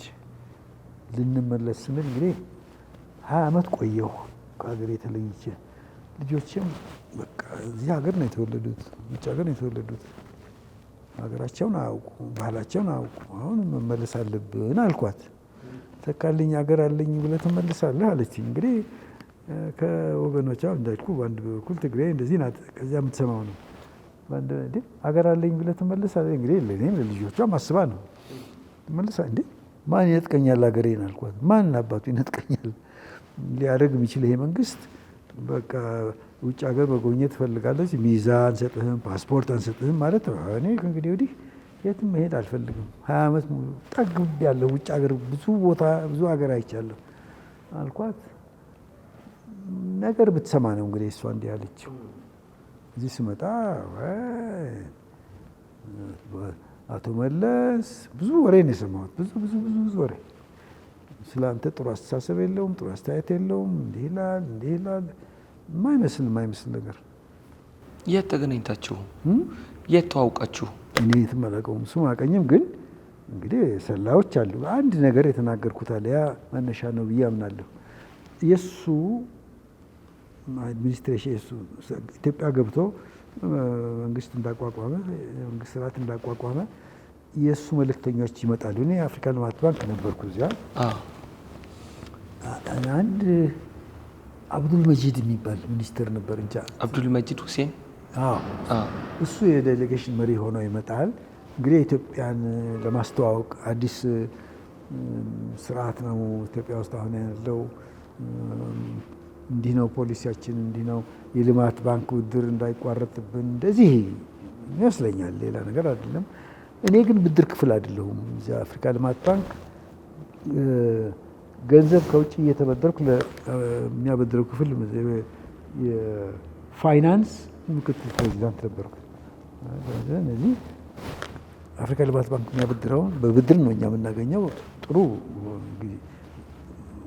ልንመለስ ስንል እንግዲህ 20 ዓመት ቆየሁ ከሀገሬ ተለይቼ። ልጆችም በቃ እዚህ ሀገር ነው የተወለዱት፣ ውጭ ሀገር ነው የተወለዱት። ሀገራቸውን አያውቁ፣ ባህላቸውን አያውቁ። አሁን መመለስ አለብን አልኳት። ተካልኝ ሀገር አለኝ ብለህ ትመልሳለህ አለችኝ። እንግዲህ ከወገኖቿ እንዳልኩ በአንድ በኩል ትግሬ እንደዚህ ናት፣ ከዚያ የምትሰማው ነው። ሀገር አለኝ ብለህ ትመልሳለህ? እንግዲህ ለእኔም ለልጆቿም አስባ ነው ትመልሳ። እንዴ ማን ይነጥቀኛል ሀገሬን አልኳት። ማን አባቱ ይነጥቀኛል? ሊያደርግ የሚችል ይሄ መንግስት በቃ ውጭ ሀገር መጎብኘት ትፈልጋለች፣ ቪዛ አንሰጥህም፣ ፓስፖርት አንሰጥህም ማለት ነው። እኔ ከእንግዲህ ወዲህ የትም መሄድ አልፈልግም። 20 ዓመት ሙሉ ጠግቤያለሁ። ውጭ ሀገር ብዙ ቦታ ብዙ ሀገር አይቻለሁ አልኳት። ነገር ብትሰማ ነው እንግዲህ እሷ እንዲህ ያለችው። እዚህ ስመጣ አቶ መለስ ብዙ ወሬ ነው የሰማሁት። ብዙ ብዙ ብዙ ብዙ ወሬ ስለ አንተ ጥሩ አስተሳሰብ የለውም፣ ጥሩ አስተያየት የለውም፣ እንዲህ ይላል እንዲህ ይላል፣ የማይመስል የማይመስል ነገር። የት ተገናኝታችሁ? የት ተዋውቃችሁ? እኔ የትም አላውቀውም፣ እሱም አያውቀኝም። ግን እንግዲህ ሰላዮች አሉ። አንድ ነገር የተናገርኩት አለ፣ ያ መነሻ ነው ብዬ አምናለሁ። የእሱ administration የእሱ ኢትዮጵያ ገብቶ መንግስት እንዳቋቋመ መንግስት ስርዓት እንዳቋቋመ የእሱ መልእክተኞች ይመጣሉ። እኔ የአፍሪካ ልማት ባንክ ነበርኩ እዚያ። አንድ አብዱል መጂድ የሚባል ሚኒስትር ነበር። እንጃ አብዱል መጂድ ሁሴን። አዎ፣ እሱ የ delegation መሪ ሆኖ ይመጣል። እንግዲህ ኢትዮጵያን ለማስተዋወቅ አዲስ ስርዓት ነው ኢትዮጵያ ውስጥ አሁን ያለው፣ እንዲህ ነው ፖሊሲያችን፣ እንዲህ ነው የልማት ባንክ ብድር እንዳይቋረጥብን እንደዚህ ይመስለኛል። ሌላ ነገር አይደለም። እኔ ግን ብድር ክፍል አይደለሁም። እዚያ አፍሪካ ልማት ባንክ ገንዘብ ከውጭ እየተበደርኩ ለሚያበድረው ክፍል የፋይናንስ ምክትል ፕሬዚዳንት ነበርኩ። እነዚህ አፍሪካ ልማት ባንክ የሚያበድረውን በብድር ነው እኛ የምናገኘው። ጥሩ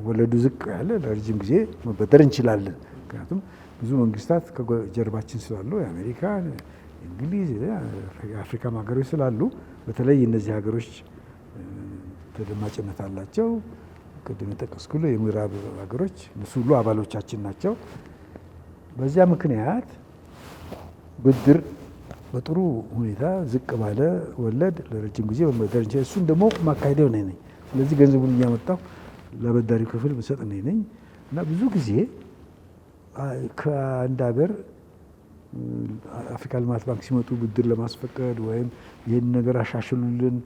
ወለዱ ዝቅ ያለ ለረጅም ጊዜ መበደር እንችላለን። ምክንያቱም ብዙ መንግስታት ከጀርባችን ስላሉ የአሜሪካ፣ እንግሊዝ፣ የአፍሪካ ሀገሮች ስላሉ በተለይ እነዚህ ሀገሮች ተደማጭነት አላቸው። ቅድም የጠቀስኩት የምዕራብ ሀገሮች እነሱ ሁሉ አባሎቻችን ናቸው። በዚያ ምክንያት ብድር በጥሩ ሁኔታ ዝቅ ባለ ወለድ ለረጅም ጊዜ መበደር እንችላለን። እሱን ደግሞ ማካሄደው እኔ ነኝ። ስለዚህ ገንዘቡን እያመጣሁ ለበዳሪው ክፍል ምሰጥ እኔ ነኝ እና ብዙ ጊዜ ከአንድ ሀገር አፍሪካ ልማት ባንክ ሲመጡ ብድር ለማስፈቀድ ወይም ይህን ነገር አሻሽሉልን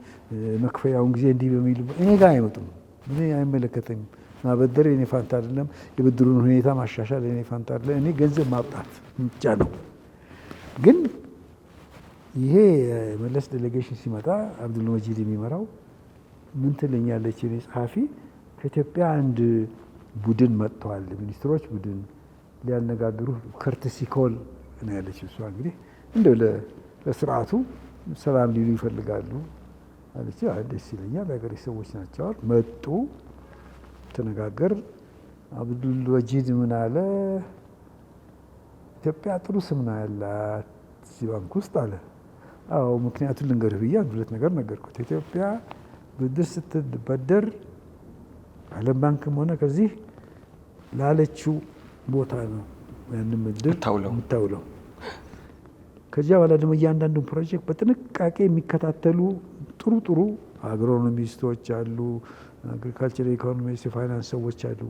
መክፈያውን ጊዜ እንዲህ በሚሉ እኔ ጋር አይመጡም። እኔ አይመለከተኝም። ማበደር የኔ ፋንታ አይደለም። የብድሩን ሁኔታ ማሻሻል የኔ ፋንታ አይደለም። እኔ ገንዘብ ማውጣት ብቻ ነው። ግን ይሄ የመለስ delegation ሲመጣ አብዱል መጂድ የሚመራው ምን ትለኛለች የኔ ጸሐፊ፣ ከኢትዮጵያ አንድ ቡድን መጥተዋል፣ ሚኒስትሮች ቡድን ሊያነጋግሩ courtesy call ነው ያለች። እሷ እንግዲህ እንደው ለስርዓቱ ሰላም ሊሉ ይፈልጋሉ አለች። ደስ ይለኛል፣ የሀገሬ ሰዎች ናቸው። መጡ፣ ተነጋገር። አብዱል መጂድ ምን አለ፣ ኢትዮጵያ ጥሩ ስም ነው ያላት እዚህ ባንክ ውስጥ አለ። አዎ ምክንያቱን ልንገርህ ብዬ አንድ ሁለት ነገር ነገርኩት። ኢትዮጵያ ብድር ስትበደር ዓለም ባንክም ሆነ ከዚህ ላለችው ቦታ ነው ያንን ብድር የምታውለው። ከዚያ በኋላ ደግሞ እያንዳንዱን ፕሮጀክት በጥንቃቄ የሚከታተሉ ጥሩ ጥሩ agronomist ኦች አሉ፣ agriculture economist፣ የፋይናንስ ሰዎች አሉ።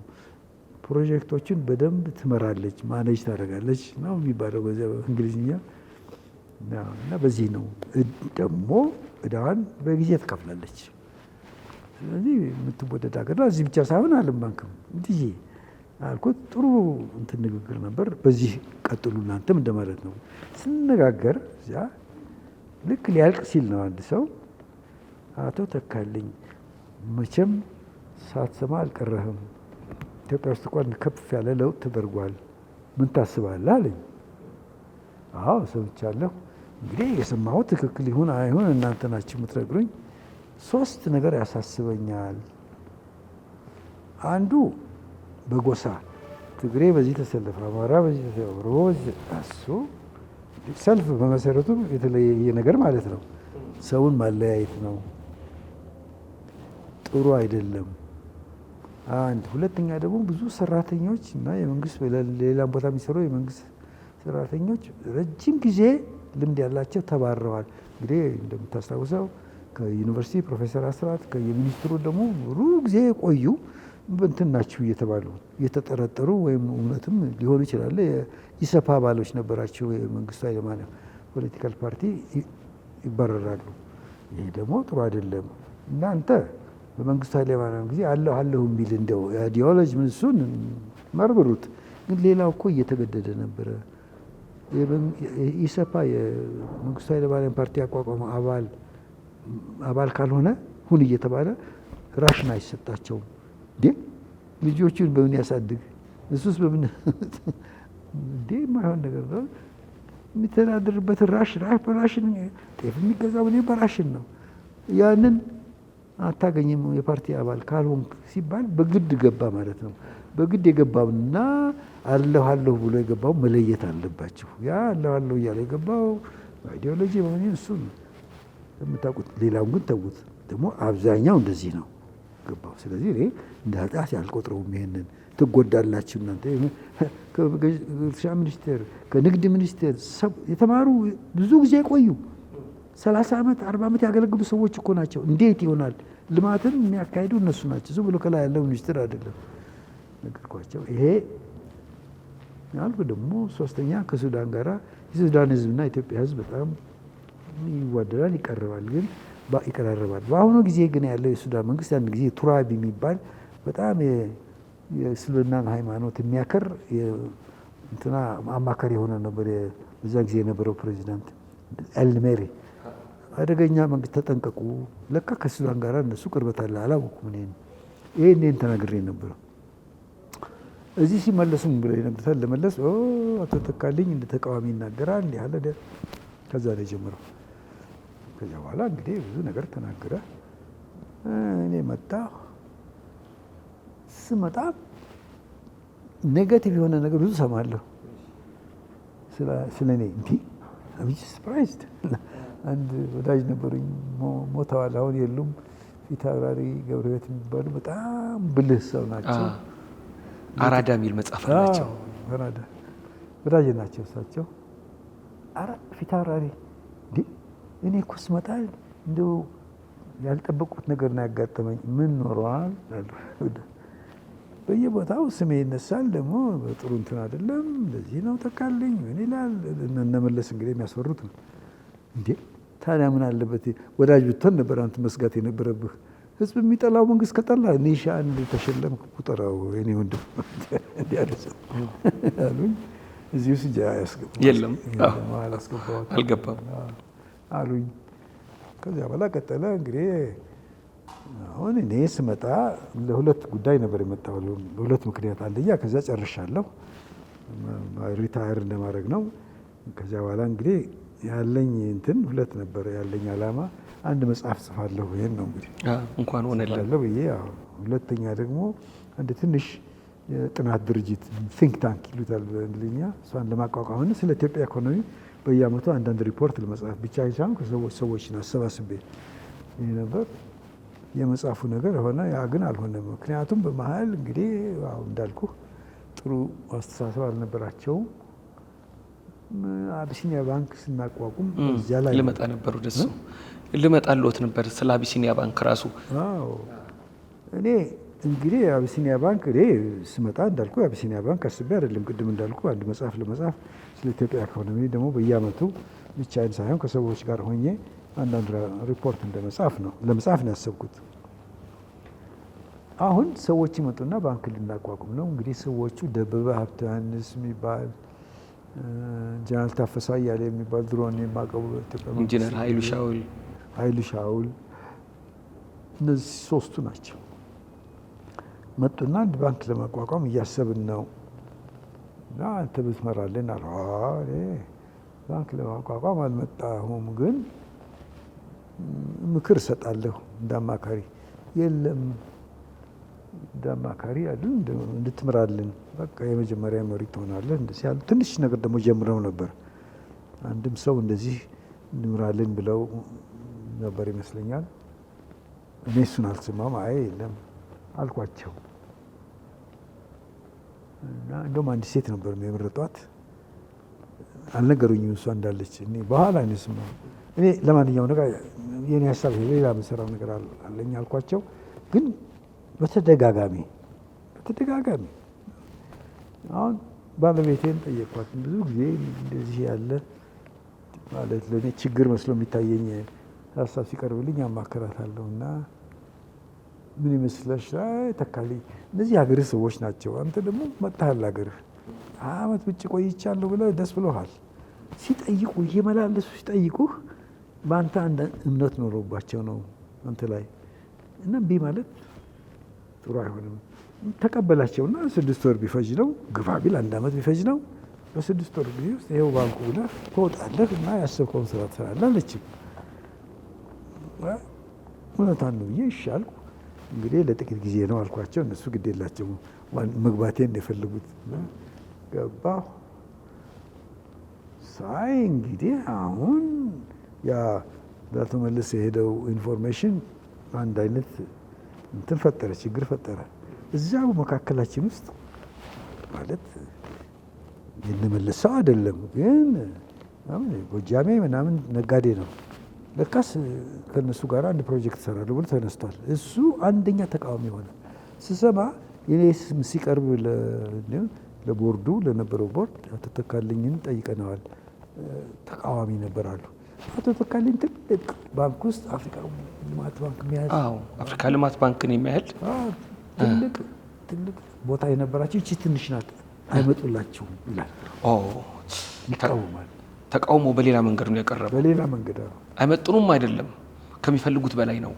ፕሮጀክቶችን በደንብ ትመራለች፣ manage ታደርጋለች ነው የሚባለው በዚያ በእንግሊዝኛ። እና በዚህ ነው ደግሞ እዳዋን በጊዜ ትከፍላለች። ስለዚህ የምትወደድ ሀገር ናት። እዚህ ብቻ ሳይሆን ዓለም ባንክም እንዲህ አልኩት። ጥሩ እንትን ንግግር ነበር። በዚህ ቀጥሉ እናንተም እንደማለት ነው። ስንነጋገር እዚያ ልክ ሊያልቅ ሲል ነው አንድ ሰው አቶ ተካልኝ መቼም ሳትሰማ አልቀረህም፣ ኢትዮጵያ ውስጥ እንኳን ከፍ ያለ ለውጥ ተደርጓል፣ ምን ታስባለህ አለኝ። አዎ ሰምቻለሁ። እንግዲህ የሰማሁት ትክክል ይሁን አይሁን እናንተ ናችሁ የምትነግሩኝ። ሶስት ነገር ያሳስበኛል። አንዱ በጎሳ ትግሬ በዚህ ተሰለፈ፣ አማራ በዚህ ተሰለፈ፣ ኦሮሞ በዚህ እሱ ሰልፍ በመሰረቱ የተለየ ነገር ማለት ነው። ሰውን ማለያየት ነው፣ ጥሩ አይደለም። አንድ ሁለተኛ ደግሞ ብዙ ሰራተኞች እና የመንግስት ሌላም ቦታ የሚሰሩ የመንግስት ሰራተኞች ረጅም ጊዜ ልምድ ያላቸው ተባረዋል። እንግዲህ እንደምታስታውሰው ከዩኒቨርሲቲ ፕሮፌሰር አስራት ከየሚኒስትሩ ደግሞ ሩቅ ጊዜ የቆዩ እንትን ናችሁ እየተባሉ እየተጠረጠሩ ወይም እውነትም ሊሆኑ ይችላል። የኢሰፓ አባሎች ነበራቸው የመንግስቱ ኃይለማርያም political party ይባረራሉ። ይሄ ደግሞ ጥሩ አይደለም። እናንተ በመንግስቱ ኃይለማርያም ጊዜ አለሁ አለሁ የሚል እንደው ideology ምን እሱን መርምሩት። ግን ሌላው እኮ እየተገደደ ነበረ። ኢሰፓ የመንግስቱ ኃይለማርያም ፓርቲ ያቋቋመው አባል ካልሆነ ሁን እየተባለ ራሽን አይሰጣቸውም። እንዴ ልጆቹን በምን ያሳድግ? እሱስ በምን እንዴ የማይሆን ነገር ነው። የሚተዳደርበትን ራሽን ጤፍ የሚገዛው እኔ በራሽን ነው። ያንን አታገኝም የፓርቲ አባል ካልሆንክ ሲባል በግድ ገባ ማለት ነው። በግድ የገባውና አለሁ አለሁ ብሎ የገባው መለየት አለባችሁ። ያ አለሁ አለሁ እያለ የገባው ideology በምን እሱ ነው የምታውቁት። ሌላውን ግን ተዉት። ደግሞ አብዛኛው እንደዚህ ነው ገባው። ስለዚህ እኔ እንደ ኃጢአት አልቆጥረውም። ይሄንን ትጎዳላችሁ እናንተ። ከእርሻ ሚኒስቴር ከንግድ ሚኒስቴር የተማሩ ብዙ ጊዜ የቆዩ 30 ዓመት 40 ዓመት ያገለግሉ ሰዎች እኮ ናቸው። እንዴት ይሆናል? ልማትን የሚያካሂዱ እነሱ ናቸው። ዝም ብሎ ከላይ ያለው ሚኒስትር አይደለም። ነገርኳቸው። ይሄ አልኩ። ደግሞ ሶስተኛ ከሱዳን ጋራ የሱዳን ሕዝብና ኢትዮጵያ ሕዝብ በጣም ይዋደዳል፣ ይቀርባል፣ ግን ይቀራረባል። በአሁኑ ጊዜ ግን ያለው የሱዳን መንግስት አንድ ጊዜ ቱራቢ የሚባል በጣም የእስልምናን ሃይማኖት የሚያከር እንትና አማካሪ የሆነ ነበር። በዛ ጊዜ የነበረው ፕሬዚዳንት ኤልሜሪ አደገኛ መንግስት፣ ተጠንቀቁ። ለካ ከሱዳን ጋር እነሱ ቅርበት አለ፣ አላወኩም። እኔን ይሄን ተናግሬ ነበረ። እዚህ ሲመለሱም ብለው ይነግሩታል። ለመለስ አቶ ተካልኝ እንደ ተቃዋሚ ይናገራል እንዲህ አለ። ከዛ ላይ ጀምረው ከዚያ በኋላ እንግዲህ ብዙ ነገር ተናገረ። እኔ መጣ ስመጣ negative የሆነ ነገር ብዙ ሰማለሁ ስለ እኔ። እንዲህ I'm surprised። አንድ ወዳጅ ነበሩኝ፣ ሞተዋል፣ አሁን የሉም። ፊታውራሪ ገብረሕይወት የሚባሉ በጣም ብልህ ሰው ናቸው። አራዳ የሚል መጽሐፍ አላቸው። አራዳ ወዳጅ ናቸው እሳቸው። ፊታውራሪ እንዴ እኔ እኮ ስመጣ እንደው ያልጠበቁት ነገር ነው ያጋጠመኝ። ምን ኖረዋል? በየቦታው ስሜ ይነሳል። ደግሞ በጥሩ እንትን አይደለም፣ እንደዚህ ነው ተካልኝ ምን ይላል። እነ መለስ እንግዲህ የሚያስፈሩት ነው። እንዴ ታዲያ ምን አለበት ወዳጅ ብትሆን ነበር አንተ መስጋት የነበረብህ። ህዝብ የሚጠላው መንግስት ከጠላ ኒሻን ተሸለምክ ቁጠራው የኔ ወንድም አሉኝ። እዚህ ውስጥ የለም አላስገባሁትም አልገባም አሉኝ። ከዚያ በኋላ ቀጠለ እንግዲህ። አሁን እኔ ስመጣ ለሁለት ጉዳይ ነበር የመጣው፣ ለሁለት ምክንያት። አንደኛ ከዚያ ጨርሻለሁ፣ retire እንደማድረግ ነው። ከዚያ በኋላ እንግዲህ ያለኝ እንትን ሁለት ነበር ያለኝ አላማ። አንድ መጽሐፍ ጽፋለሁ፣ ይሄን ነው እንግዲህ እንኳን ሆነልህ ብዬ። ሁለተኛ ደግሞ አንድ ትንሽ የጥናት ድርጅት think tank ይሉታል በእንግሊዝኛ፣ እሷን ለማቋቋም ስለ ኢትዮጵያ ኢኮኖሚ በየአመቱ አንዳንድ ሪፖርት ለመጻፍ ብቻ ሳይሆን ከሰዎች ሰዎችን አሰባስቤ ይሄ ነበር የመጽሐፉ ነገር ሆነ። ያ ግን አልሆነም። ምክንያቱም በመሀል እንግዲህ አሁን እንዳልኩ ጥሩ አስተሳሰብ አልነበራቸውም። አቢሲኒያ ባንክ ስናቋቁም እዚያ ላይ ልመጣ ነበር፣ ወደሱ ልመጣልዎት ነበር ስለ አቢሲኒያ ባንክ ራሱ። አዎ እኔ እንግዲህ አቢሲኒያ ባንክ እኔ ስመጣ እንዳልኩ አቢሲኒያ ባንክ አስቤ አይደለም። ቅድም እንዳልኩ አንድ መጽሐፍ ለመጻፍ ስለ ኢትዮጵያ ኢኮኖሚ ደግሞ በየአመቱ ብቻዬን ሳይሆን ከሰዎች ጋር ሆኜ አንዳንድ ሪፖርት እንደመጻፍ ነው ለመጻፍ ነው ያሰብኩት። አሁን ሰዎች ይመጡና ባንክ ልናቋቁም ነው እንግዲህ። ሰዎቹ ደበበ ሀብተ ዮሐንስ የሚባል፣ ጀነራል ታፈሰ አያሌው የሚባል ድሮ እኔ የማውቀው ኢትዮጵያ ኢንጂነር ኃይሉ ሻውል ኃይሉ ሻውል፣ እነዚህ ሶስቱ ናቸው። መጡና አንድ ባንክ ለማቋቋም እያሰብን ነው እና አንተ ብትመራልን አሉ። እኔ ባንክ ለማቋቋም አልመጣሁም፣ ግን ምክር እሰጣለሁ እንደ አማካሪ። የለም እንደ አማካሪ አይደል እንድትምራልን፣ በቃ የመጀመሪያ መሪ ትሆናለህ እንደዚህ ያሉ። ትንሽ ነገር ደግሞ ጀምረው ነበር። አንድም ሰው እንደዚህ እንምራልን ብለው ነበር ይመስለኛል። እኔ እሱን አልሰማም። አይ የለም አልኳቸው እና እንደውም አንድ ሴት ነበር የመረጧት፣ አልነገሩኝም እሷ እንዳለች። እኔ በኋላ ነው የሰማሁት። እኔ ለማንኛውም ነገር የኔ ሀሳብ ሌላ የምሰራው ነገር አለኝ አልኳቸው። ግን በተደጋጋሚ በተደጋጋሚ አሁን ባለቤቴን ጠየኳት። ብዙ ጊዜ እንደዚህ ያለ ማለት ለእኔ ችግር መስሎ የሚታየኝ ሀሳብ ሲቀርብልኝ አማክራታለሁ እና ምን ይመስለሽ? ተካልኝ እነዚህ የሀገርህ ሰዎች ናቸው። አንተ ደግሞ መጥተሃል ሀገርህ አመት ውጭ ቆይቻለሁ ብለህ ደስ ብሎሃል። ሲጠይቁ እየመላለሱ ሲጠይቁህ በአንተ አንድ እምነት ኖሮባቸው ነው አንተ ላይ እና እምቢ ማለት ጥሩ አይሆንም። ተቀበላቸውና 6 ወር ቢፈጅ ነው ግፋ ቢል 1 ዓመት ቢፈጅ ነው። በ6 ወር ጊዜ ውስጥ ይኸው ባንኩ ብለህ ትወጣለህ እና ያሰብከውን ስራ ትሰራለህ አለችኝ። እውነቷን ነው ብዬ እሺ አልኩ። እንግዲህ ለጥቂት ጊዜ ነው አልኳቸው። እነሱ ግድ የላቸውም መግባቴን ነው የፈለጉት። ገባሁ። ሳይ እንግዲህ አሁን ያ ለአቶ መለስ የሄደው information አንድ አይነት እንትን ፈጠረ፣ ችግር ፈጠረ። እዚያው መካከላችን ውስጥ ማለት የነመለስ ሰው አይደለም ግን ጎጃሜ ምናምን ነጋዴ ነው። ለካስ ከነሱ ጋር አንድ ፕሮጀክት እሰራለሁ ብሎ ተነስቷል። እሱ አንደኛ ተቃዋሚ ሆነ። ስሰማ የኔ ስም ሲቀርብ ለቦርዱ ለነበረው ቦርድ አቶ ተካልኝን ጠይቀነዋል፣ ተቃዋሚ ነበር አሉ። አቶ ተካልኝ ትልቅ ባንክ ውስጥ አፍሪካ ልማት ባንክ የሚያህል አዎ፣ አፍሪካ ልማት ባንክን የሚያህል አዎ፣ ትልቅ ቦታ የነበራቸው ይቺ ትንሽ ናት አይመጡላቸውም ይላል። ይቃወማል። ተቃውሞ በሌላ መንገድ ነው የቀረበው። በሌላ መንገድ ነው። አይመጥኑም አይደለም፣ ከሚፈልጉት በላይ ነው።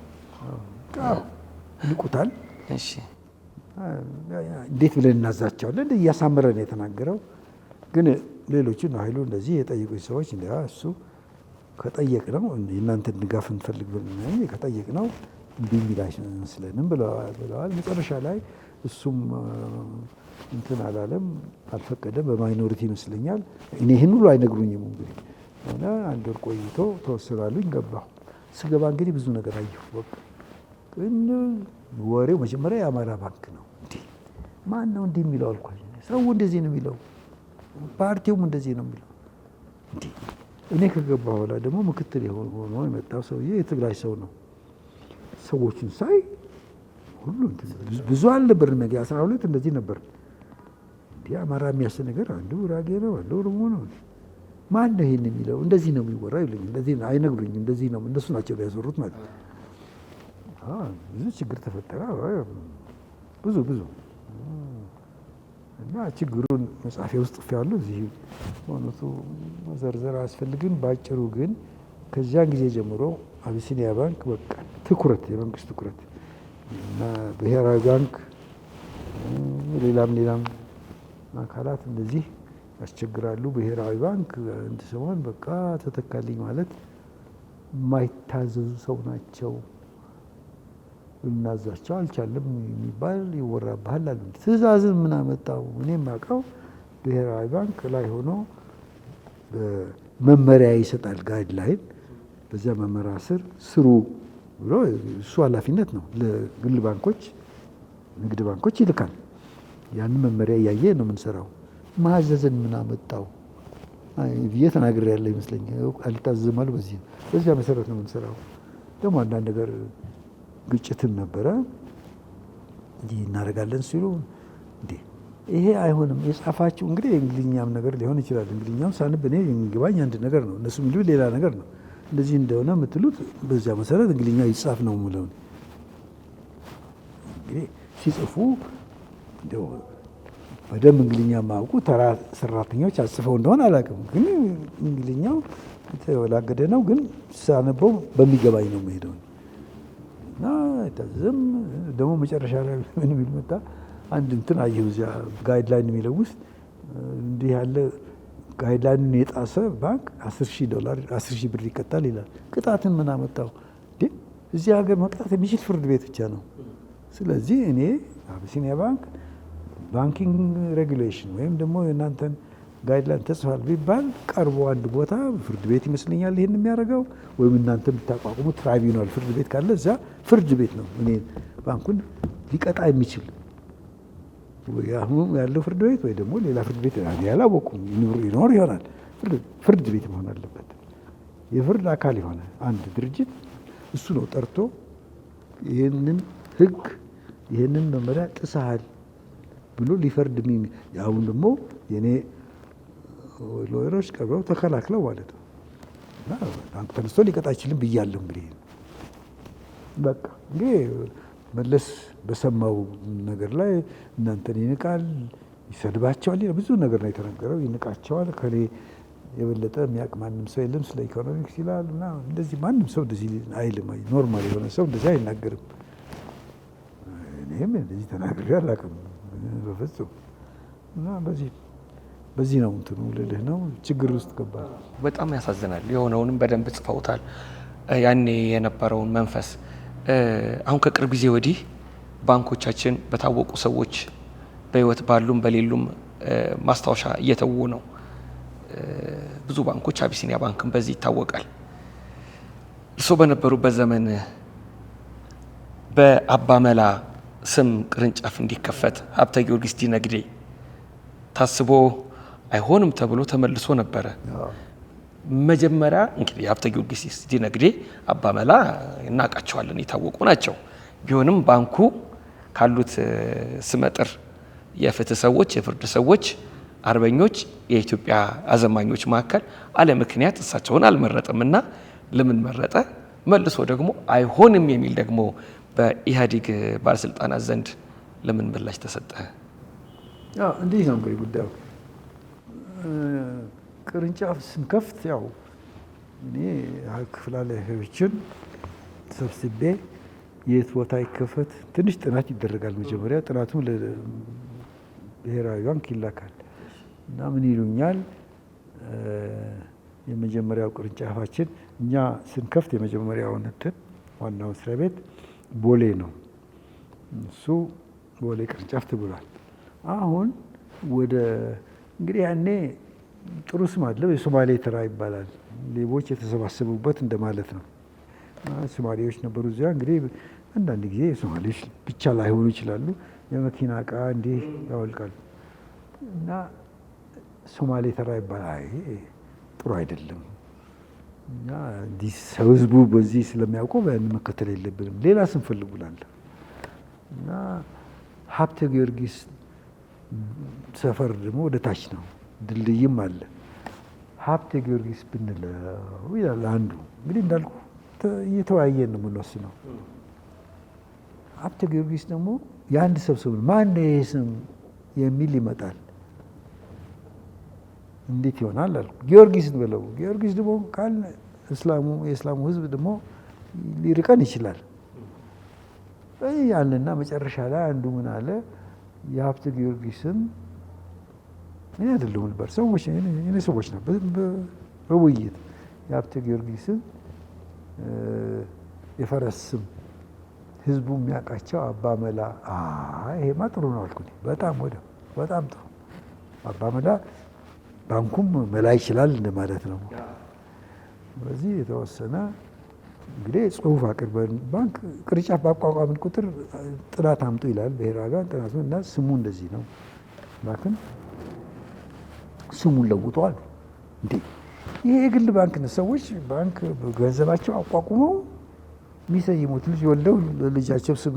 አዎ፣ ይንቁታል። እንዴት ብለን እናዛቸዋለን? እንደ እያሳመረ ነው የተናገረው። ግን ሌሎቹ ነው ኃይሉ እንደዚህ የጠየቁኝ ሰዎች እንደ እሱ ከጠየቅነው የእናንተን ድጋፍ እንፈልግ ብለን ከጠየቅነው እምቢ የሚል አይመስለንም ብለዋል። መጨረሻ ላይ እሱም እንትን አላለም፣ አልፈቀደም። በማይኖሪቲ ይመስለኛል። እኔ ይሄን ሁሉ አይነግሩኝም እንግዲህ እና አንድ ወር ቆይቶ ተወሰናሉኝ። ገባሁ። ስገባ እንግዲህ ብዙ ነገር አየሁ። በቃ ግን ወሬው መጀመሪያ የአማራ ባንክ ነው። እንዴ ማን ነው እንዲህ የሚለው አልኳቸው። ሰው እንደዚህ ነው የሚለው፣ ፓርቲውም እንደዚህ ነው የሚለው። እንዴ እኔ ከገባሁ በኋላ ደግሞ ምክትል ሆኖ የመጣው ሰውዬ የትግራይ ሰው ነው። ሰዎቹን ሳይ ሁሉ እንትን ብዙ አልነበርንም። እንግዲህ 12 እንደዚህ ነበር። እንዴ አማራ የሚያስብ ነገር አንዱ ጉራጌ ነው፣ አንዱ ኦሮሞ ነው። ማን ነው ይሄን የሚለው? እንደዚህ ነው የሚወራው ይሉኛል። እንደዚህ ነው አይነግሩኝም። እንደዚህ ነው እነሱ ናቸው ያሰሩት ማለት ነው። ብዙ ችግር ተፈጠረ። ብዙ ብዙ እና ችግሩን መጽሐፌ ውስጥ ጽፌዋለሁ። እዚህ በእውነቱ መዘርዘር አያስፈልግም። ባጭሩ ግን ከዚያን ጊዜ ጀምሮ አቢሲኒያ ባንክ በቃ ትኩረት የመንግስት ትኩረት እና ብሔራዊ ባንክ ሌላም ሌላም አካላት እንደዚህ ያስቸግራሉ። ብሔራዊ ባንክ አንድ ሰሞን በቃ ተተካልኝ ማለት የማይታዘዙ ሰው ናቸው፣ ልናዛቸው አልቻለም የሚባል ይወራብሃል አሉ። ትዕዛዝን ምን አመጣው? እኔ የማውቀው ብሔራዊ ባንክ ላይ ሆኖ መመሪያ ይሰጣል፣ guideline። በዚያ መመሪያ ስር ስሩ ብሎ እሱ ኃላፊነት ነው ለግል ባንኮች፣ ንግድ ባንኮች ይልካል። ያንን መመሪያ እያየ ነው የምንሰራው። ማዘዝን ምን አመጣው ብዬ ተናግሬያለሁ ይመስለኛል። አልታዘዝም አሉ። በዚህ ነው በዚያ መሰረት ነው የምንሰራው። ደግሞ አንዳንድ ነገር ግጭትም ነበረ። እንዲህ እናደርጋለን ሲሉ እንዴ ይሄ አይሆንም የጻፋችሁ እንግዲህ የእንግሊዝኛም ነገር ሊሆን ይችላል። እንግሊዝኛም ሳንብ እኔ የሚገባኝ አንድ ነገር ነው፣ እነሱ የሚሉት ሌላ ነገር ነው። እንደዚህ እንደሆነ የምትሉት በዚያ መሰረት እንግሊዝኛ ይጻፍ ነው የምለው። እንግዲህ ሲጽፉ እንደው በደንብ እንግሊዝኛ የማያውቁ ተራ ሰራተኞች አጽፈው እንደሆነ አላውቅም፣ ግን እንግሊዝኛው የተወላገደ ነው። ግን ሳነበው በሚገባኝ ነው የምሄደው። እና ዝም ደግሞ መጨረሻ ላይ ምን የሚል መጣ? አንድ እንትን አየሁ እዚያ guideline የሚለው ውስጥ እንዲህ ያለ guideline ኡን የጣሰ ባንክ 10,000 ዶላር 10,000 ብር ይቀጣል ይላል። ቅጣትን ምን አመጣው እንዴ? እዚህ ሀገር መቅጣት የሚችል ፍርድ ቤት ብቻ ነው። ስለዚህ እኔ አቢሲኒያ ባንክ banking regulation ወይም ደግሞ የእናንተን Guideline ተጽፏል ቢባል ቀርቦ አንድ ቦታ ፍርድ ቤት ይመስለኛል ይሄን የሚያደርገው፣ ወይም እናንተ የምታቋቁሙ tribunal ፍርድ ቤት ካለ እዛ ፍርድ ቤት ነው እኔ ባንኩን ሊቀጣ የሚችል፣ ወይ አሁኑ ያለው ፍርድ ቤት ወይ ደግሞ ሌላ ፍርድ ቤት ያላወቁም ይኖር ይሆናል። ፍርድ ቤት መሆን አለበት። የፍርድ አካል የሆነ አንድ ድርጅት እሱ ነው ጠርቶ ይህንን ሕግ ይህንን መመሪያ ጥሰሃል ብሎ ሊፈርድ። አሁን ደግሞ የኔ lawyer ኦች ቀርበው ተከላክለው ማለት ነው። እና ባንክ ተነስቶ ሊቀጣ አይችልም ብያለሁ። እንግዲህ በቃ እንግዲህ መለስ በሰማው ነገር ላይ እናንተን ይንቃል፣ ይሰድባቸዋል፣ ብዙ ነገር ነው የተነገረው። ይንቃቸዋል፣ ከኔ የበለጠ የሚያውቅ ማንም ሰው የለም ስለ ኢኮኖሚክስ ይላል እና እንደዚህ ማንም ሰው እንደዚህ አይልም። Normal የሆነ ሰው እንደዚህ አይናገርም። እኔም እንደዚህ ተናግሬ አላውቅም በፍጹም። እና በዚህ ነው እንትኑ ልልህ ነው፣ ችግር ውስጥ ገባ። በጣም ያሳዝናል። የሆነውንም በደንብ ጽፈውታል። ያኔ የነበረውን መንፈስ። አሁን ከቅርብ ጊዜ ወዲህ ባንኮቻችን በታወቁ ሰዎች በሕይወት ባሉም በሌሉም ማስታወሻ እየተዉ ነው። ብዙ ባንኮች፣ አቢሲኒያ ባንክም በዚህ ይታወቃል። እርስዎ በነበሩበት ዘመን በአባመላ ስም ቅርንጫፍ እንዲከፈት ሀብተ ጊዮርጊስ ዲነግዴ ታስቦ አይሆንም ተብሎ ተመልሶ ነበረ። መጀመሪያ እንግዲህ ሀብተ ጊዮርጊስ ዲነግዴ አባመላ እናውቃቸዋለን፣ የታወቁ ናቸው። ቢሆንም ባንኩ ካሉት ስመጥር የፍትህ ሰዎች፣ የፍርድ ሰዎች፣ አርበኞች፣ የኢትዮጵያ አዘማኞች መካከል አለ ምክንያት እሳቸውን አልመረጠም እና ለምን መረጠ? መልሶ ደግሞ አይሆንም የሚል ደግሞ በኢህአዴግ ባለስልጣናት ዘንድ ለምን ምላሽ ተሰጠ? እንዲህ ነው እንግዲህ ጉዳዩ። ቅርንጫፍ ስንከፍት ያው እኔ ክፍለ ኃላፊዎችን ሰብስቤ የት ቦታ ይከፈት ትንሽ ጥናት ይደረጋል። መጀመሪያ ጥናቱም ለብሔራዊ ባንክ ይላካል እና ምን ይሉኛል፣ የመጀመሪያው ቅርንጫፋችን እኛ ስንከፍት የመጀመሪያውን እንትን ዋናው መስሪያ ቤት ቦሌ ነው። እሱ ቦሌ ቅርንጫፍ ተብሏል። አሁን ወደ እንግዲህ ያኔ ጥሩ ስም አለው፣ የሶማሌ ተራ ይባላል። ሌቦች የተሰባሰቡበት እንደማለት ነው። ሶማሌዎች ነበሩ እዚያ። እንግዲህ አንዳንድ ጊዜ ሶማሌዎች ብቻ ላይሆኑ ይችላሉ። የመኪና እቃ እንዲህ ያወልቃሉ እና ሶማሌ ተራ ይባላል። አይ ጥሩ አይደለም። እና እንዲህ ሰው ህዝቡ በዚህ ስለሚያውቀው ያን መከተል የለብንም፣ ሌላ ስም ፈልጉ እላለሁ። እና ሀብተ ጊዮርጊስ ሰፈር ደግሞ ወደ ታች ነው፣ ድልድይም አለ። ሀብተ ጊዮርጊስ ብንለው ይላል አንዱ። እንግዲህ እንዳልኩ እየተወያየን ነው የምንወስነው። ሀብተ ጊዮርጊስ ደግሞ የአንድ ሰው ስም ነው። ማን ነው ይሄ ስም የሚል ይመጣል። እንዴት ይሆናል አልኩ። ጊዮርጊስ በለው። ጊዮርጊስ ደግሞ ካል የእስላሙ ህዝብ ደግሞ ሊርቀን ይችላል ያለና መጨረሻ ላይ አንዱ ምን አለ፣ የሀብተ ጊዮርጊስን እኔ አይደለሁም ነበር ሰዎች እኔ ሰዎች ነበር በውይይት የሀብተ ጊዮርጊስን የፈረስ ስም ህዝቡ የሚያውቃቸው አባ መላ፣ ይሄማ ጥሩ ነው አልኩኝ። በጣም ወደ በጣም ጥሩ አባ መላ፣ ባንኩም መላ ይችላል እንደማለት ነው። በዚህ የተወሰነ እንግዲህ ጽሁፍ አቅርበን ባንክ ቅርንጫፍ ባቋቋምን ቁጥር ጥናት አምጡ ይላል ብሔራዊ ባንክ። ጥናቱ እና ስሙ እንደዚህ ነው፣ ባንክን ስሙን ለውጡ አሉ። እንዴ ይሄ የግል ባንክ ነው። ሰዎች ባንክ ገንዘባቸው አቋቁመው የሚሰይሙት ልጅ ወልደው ለልጃቸው ስም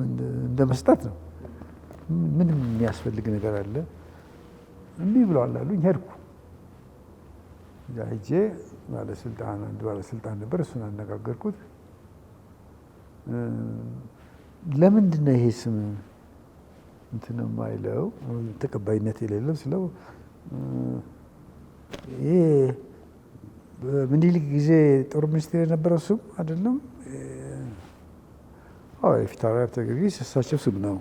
እንደመስጠት ነው። ምንም የሚያስፈልግ ነገር አለ? እምቢ ብለዋል አሉኝ። ሄድኩ። እዛ ሄጄ ባለስልጣን አንድ ባለስልጣን ነበር፣ እሱን አነጋገርኩት። ለምንድን ነው ይሄ ስም እንትን የማይለው ተቀባይነት የሌለው ስለው፣ ይሄ በምኒልክ ጊዜ ጦር ሚኒስትር የነበረው ስም አይደለም? አዎ የፊታውራሪ ሀብተ ጊዮርጊስ እሳቸው ስም ነው።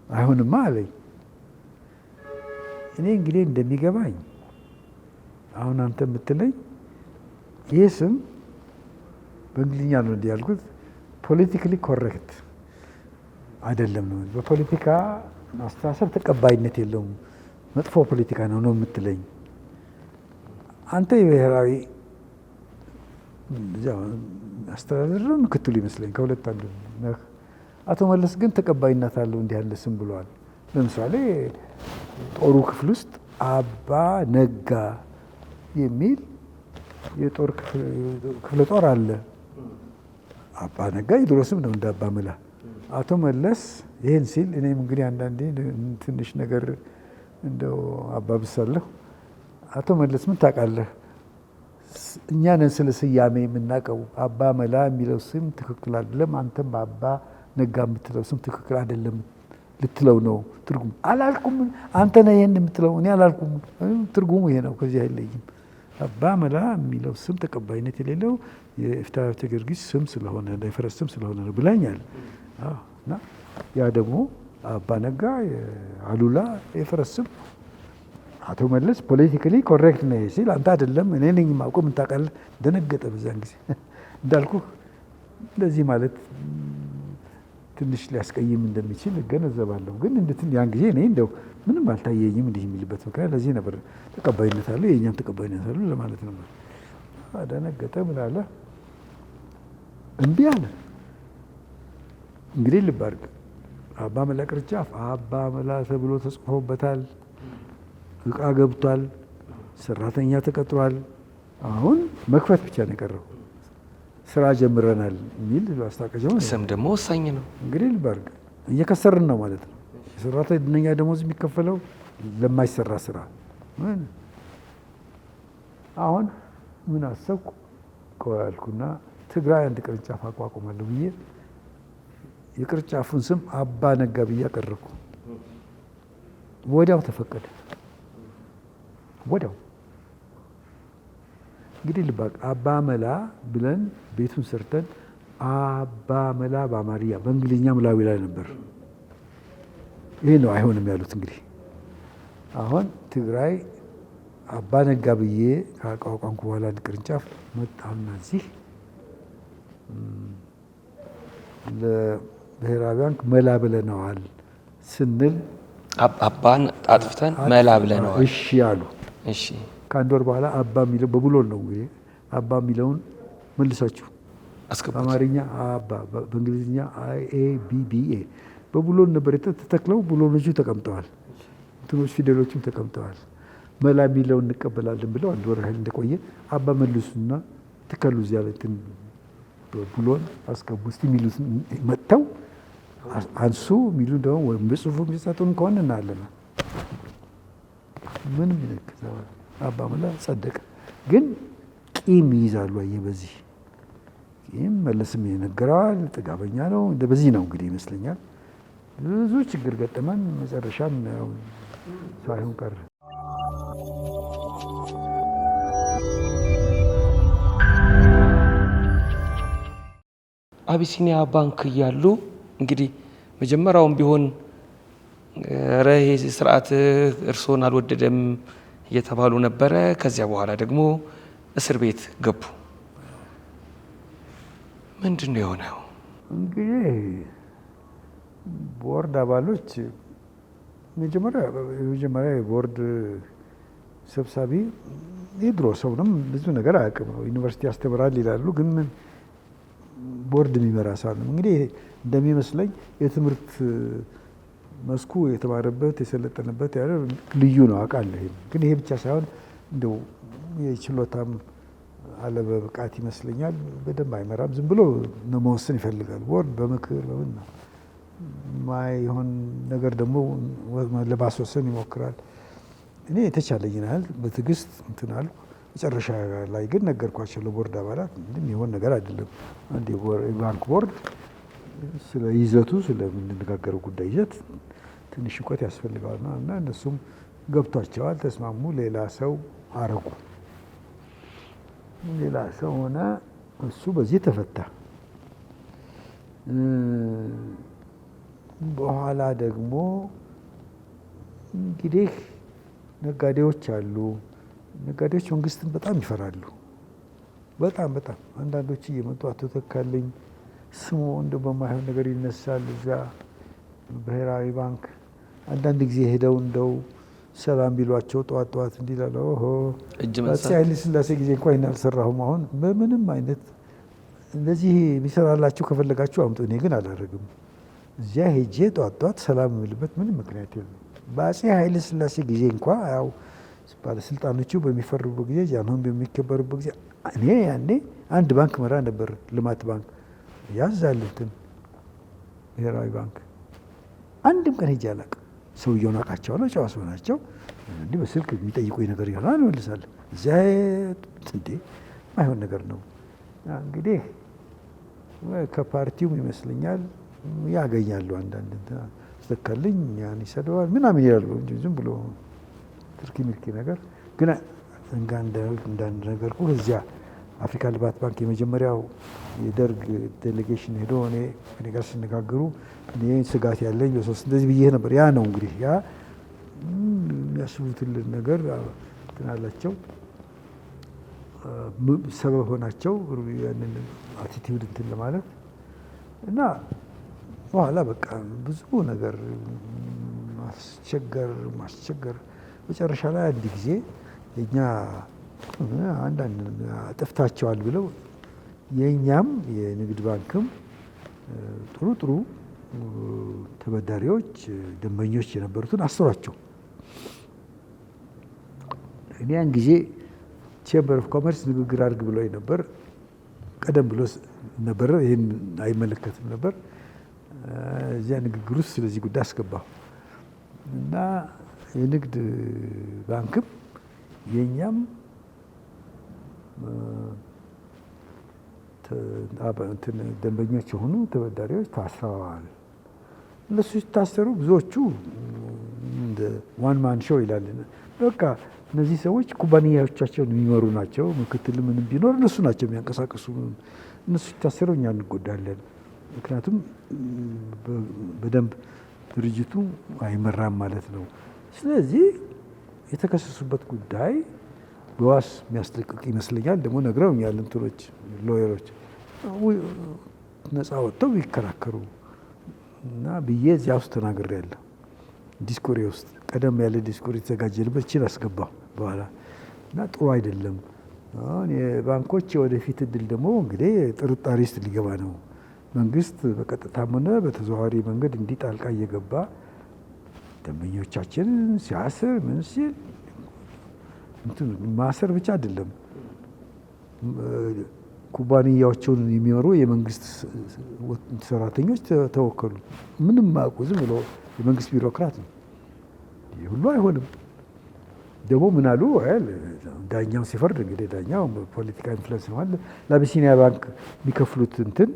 አይሆንማ አለኝ። እኔ እንግዲህ እንደሚገባኝ አሁን አንተ የምትለኝ ይህ ስም በእንግሊዝኛ ነው እንዲህ ያልኩት፣ politically correct አይደለም ነው። በፖለቲካ አስተሳሰብ ተቀባይነት የለውም፣ መጥፎ ፖለቲካ ነው ነው የምትለኝ። አንተ የብሔራዊ አስተዳደር ነው ምክትሉ ይመስለኝ ከሁለት አንዱ ነህ። አቶ መለስ ግን ተቀባይነት አለው እንዲህ ያለ ስም ብለዋል። ለምሳሌ ጦሩ ክፍል ውስጥ አባ ነጋ የሚል የጦር ክፍለ ጦር አለ። አባ ነጋ የድሮ ስም ነው እንደ አባ መላ። አቶ መለስ ይህን ሲል እኔም እንግዲህ አንዳንዴ ትንሽ ነገር እንደው አባብሳለሁ። አቶ መለስ ምን ታውቃለህ? እኛ ነን ስለ ስያሜ የምናውቀው። አባ መላ የሚለው ስም ትክክል አይደለም፣ አንተም አባ ነጋ የምትለው ስም ትክክል አይደለም ልትለው ነው ትርጉም። አላልኩም፣ አንተ ነህ ይሄን የምትለው፣ እኔ አላልኩም። ትርጉሙ ይሄ ነው፣ ከዚህ አይለይም። አባ መላ የሚለው ስም ተቀባይነት የሌለው የፍትሐ ጊዮርጊስ ስም ስለሆነ የፈረስ ስም ስለሆነ ነው ብላኛል። እና ያ ደግሞ አባ ነጋ አሉላ የፈረስ ስም። አቶ መለስ politically correct ነው ሲል አንተ አይደለም እኔ ነኝ የማውቀው ምን ታውቃለህ? ደነገጠ። በዛን ጊዜ እንዳልኩህ እንደዚህ ማለት ትንሽ ሊያስቀይም እንደሚችል እገነዘባለሁ። ግን ያን ጊዜ እኔ እንደው ምንም አልታየኝም እንዲህ የሚልበት ምክንያት ለዚህ ነበር። ተቀባይነት አለው የእኛም ተቀባይነት አለው ለማለት ነበር። ደነገጠ። ምን አለ? እምቢ አለ። እንግዲህ ልብ አድርግ፣ አባ መላ ቅርንጫፍ አባ መላ ተብሎ ተጽፎበታል። እቃ ገብቷል። ሰራተኛ ተቀጥሯል። አሁን መክፈት ብቻ ነው የቀረው። ስራ ጀምረናል የሚል ማስታወቂያ ስም ደግሞ ወሳኝ ነው። እንግዲህ ልብ አድርግ፣ እየከሰርን ነው ማለት ነው። የሰራተኛ ደሞዝ የሚከፈለው ለማይሰራ ስራ። አሁን ምን አሰብኩ? ቆይ አልኩና ትግራይ አንድ ቅርንጫፍ አቋቁማለሁ ብዬ የቅርንጫፉን ስም አባ ነጋ ብዬ አቀረብኩ። ወዲያው ተፈቀደ። ወዲያው እንግዲህ ልብ አድርግ፣ አባ መላ ብለን ቤቱን ሰርተን አባ መላ በአማርኛ በእንግሊዝኛ ምላዊ ላይ ነበር። ይሄ ነው አይሆንም ያሉት። እንግዲህ አሁን ትግራይ አባ ነጋ ብዬ ካቋቋምኩ በኋላ አንድ ቅርንጫፍ መጣሁና እዚህ ለብሔራዊ ባንክ መላ ብለነዋል ስንል አባን አጥፍተን መላ ብለነዋል። እሺ አሉ። እሺ ከአንድ ወር በኋላ አባ የሚለው በቡሎን ነው እንግዲህ አባ የሚለውን መልሳችሁ አስገቡት። በአማርኛ አባ በእንግሊዝኛ I A B B A በቡሎን ነበር ተተክለው ቡሎኖቹ ተቀምጠዋል። እንትኖች ፊደሎቹም ተቀምጠዋል። መላ የሚለውን እንቀበላለን ብለው አንድ ወር ያህል እንደቆየ አባ መልሱና ትከሉ እዚያ ላይ እንትን ቡሎን አስገቡ እስቲ የሚሉት መጥተው አንሱ የሚሉ ደግሞ ወይም በጽሁፉ የሚሰጡን ከሆነ እናያለን። ምንም ይነክተዋል። አባ መላ ጸደቀ። ግን ቂም ይይዛሉ። አየህ በዚህ ቂም መለስም ይነገረዋል። ጥጋበኛ ነው። በዚህ ነው እንግዲህ ይመስለኛል ብዙ ችግር ገጠመን። መጨረሻም ያው ሳይሆን ቀረ። አቢሲኒያ ባንክ እያሉ እንግዲህ መጀመሪያውም ቢሆን ኧረ ይሄ ስርዓት እርስዎን አልወደደም እየተባሉ ነበረ። ከዚያ በኋላ ደግሞ እስር ቤት ገቡ። ምንድን ነው የሆነው? እንግዲህ ቦርድ አባሎች መጀመሪያ የቦርድ ሰብሳቢ የድሮ ሰው ነው፣ ብዙ ነገር አያውቅም። ዩኒቨርሲቲ ያስተምራል ይላሉ፣ ግን ምን ቦርድ የሚመራ ሰው አለ። እንግዲህ እንደሚመስለኝ የትምህርት መስኩ የተማረበት የሰለጠነበት ያለ ልዩ ነው አውቃለሁ። ይሄን ግን ይሄ ብቻ ሳይሆን እንደው የችሎታም አለመብቃት ይመስለኛል። በደንብ አይመራም። ዝም ብሎ ነው መወሰን ይፈልጋል። ቦርድ በምክር በምን ነው የማይሆን ነገር ደግሞ ለማስወሰን ይሞክራል። እኔ የተቻለኝን ያህል በትዕግስት እንትን አልኩ። መጨረሻ ላይ ግን ነገርኳቸው ለቦርድ አባላት ምንም የሆነ ነገር አይደለም። አንድ የባንክ ቦርድ ስለ ይዘቱ ስለምንነጋገረው ጉዳይ ይዘት ትንሽ እውቀት ያስፈልገዋል እና እነሱም ገብቷቸዋል፣ ተስማሙ። ሌላ ሰው አረጉ። ሌላ ሰው ሆነ። እሱ በዚህ ተፈታ። በኋላ ደግሞ እንግዲህ ነጋዴዎች አሉ። ነጋዴዎች መንግስትን በጣም ይፈራሉ። በጣም በጣም አንዳንዶች እየመጡ አቶ ተካልኝ ስሙ እንደው በማይሆን ነገር ይነሳል። እዛ ብሔራዊ ባንክ አንዳንድ ጊዜ ሄደው እንደው ሰላም ቢሏቸው ጠዋት ጠዋት እንዲህ እላለሁ። ኦሆ እጅ አፄ መንሳት ኃይለ ሥላሴ ጊዜ እንኳን ይሄን አልሰራሁም። አሁን በምንም አይነት እንደዚህ የሚሰራላችሁ ከፈለጋችሁ አምጡ፣ እኔ ግን አላደርግም። እዚያ ሄጄ ጠዋት ጠዋት ሰላም የምልበት ምንም ምክንያት የለም። በአፄ ኃይለ ሥላሴ ጊዜ እንኳ ያው ባለስልጣኖቹ በሚፈሩበት ጊዜ፣ ጃንሆይ በሚከበሩበት ጊዜ እኔ ያኔ አንድ ባንክ መራ ነበር፣ ልማት ባንክ ያዛል እንትን ብሔራዊ ባንክ። አንድም ቀን ሄጄ አላውቅም። ሰውየውን አውቃቸዋለሁ፣ ጨዋ ሰው ናቸው። እንዲህ በስልክ የሚጠይቁኝ ነገር ይሆናል እመልሳለሁ። እዚያ እንዴ ማይሆን ነገር ነው። እንግዲህ ከፓርቲውም ይመስለኛል ያገኛሉ። አንዳንድ እንትን ስተካልኝ ያን ይሰደዋል ምናምን ይላሉ እንጂ ዝም ብሎ ትርኪ ምርኪ ነገር ግን እንዳንደነገርኩህ እዚያ አፍሪካ ልማት ባንክ የመጀመሪያው የደርግ delegation ሄዶ እኔ ጋር ሲነጋገሩ እኔ ስጋት ያለኝ በሶስት እንደዚህ ብዬ ነበር። ያ ነው እንግዲህ ያ የሚያስቡትልን ነገር እንትን አላቸው፣ ሰበብ ሆናቸው ያንን attitude እንትን ለማለት። እና በኋላ በቃ ብዙ ነገር ማስቸገር ማስቸገር፣ መጨረሻ ላይ አንድ ጊዜ የኛ አንዳንድ አጥፍታቸዋል ብለው የኛም የንግድ ባንክም ጥሩ ጥሩ ተበዳሪዎች ደንበኞች የነበሩትን አስሯቸው። እኔ ያን ጊዜ Chamber of Commerce ንግግር አድርግ ብሎኝ ነበር። ቀደም ብሎ ነበር፣ ይሄን አይመለከትም ነበር። እዚያ ንግግር ውስጥ ስለዚህ ጉዳይ አስገባሁ እና የንግድ ባንክም የኛም እንትን ደንበኞች የሆኑ ተበዳሪዎች ታስረዋል። እነሱ ሲታሰሩ ብዙዎቹ እንደ one man show ይላል። በቃ እነዚህ ሰዎች ኩባንያዎቻቸውን የሚመሩ ናቸው። ምክትል ምንም ቢኖር እነሱ ናቸው የሚያንቀሳቅሱ። እነሱ ሲታሰሩ እኛ እንጎዳለን። ምክንያቱም በደንብ ድርጅቱ አይመራም ማለት ነው። ስለዚህ የተከሰሱበት ጉዳይ በዋስ የሚያስለቅቅ ይመስለኛል። ደግሞ ነግረውኛል እንትኖች lawyer ኦች ነፃ ወጥተው ይከራከሩ እና ብዬ እዚያ ውስጥ ተናግሬያለሁ። ዲስኩሬ ውስጥ ቀደም ያለ ዲስኩር የተዘጋጀልበት ይችላል አስገባሁ በኋላ እና ጥሩ አይደለም። አሁን የባንኮች የወደፊት እድል ደግሞ እንግዲህ ጥርጣሬ ውስጥ ሊገባ ነው። መንግስት በቀጥታም ሆነ በተዘዋዋሪ መንገድ እንዲህ ጣልቃ እየገባ ደንበኞቻችንን ሲያስር ምን ሲል እንትን ማሰር ብቻ አይደለም፣ ኩባንያዎቹን የሚመሩ የመንግስት ሰራተኞች ተወከሉ። ምንም ማያውቁ ዝም ብሎ የመንግስት ቢሮክራት ነው። ይሄ ሁሉ አይሆንም። ደግሞ ምን አሉ? ዳኛው ሲፈርድ እንግዲህ ዳኛው ፖለቲካ influence ነው አለ። ለአቢሲኒያ ባንክ የሚከፍሉት እንትን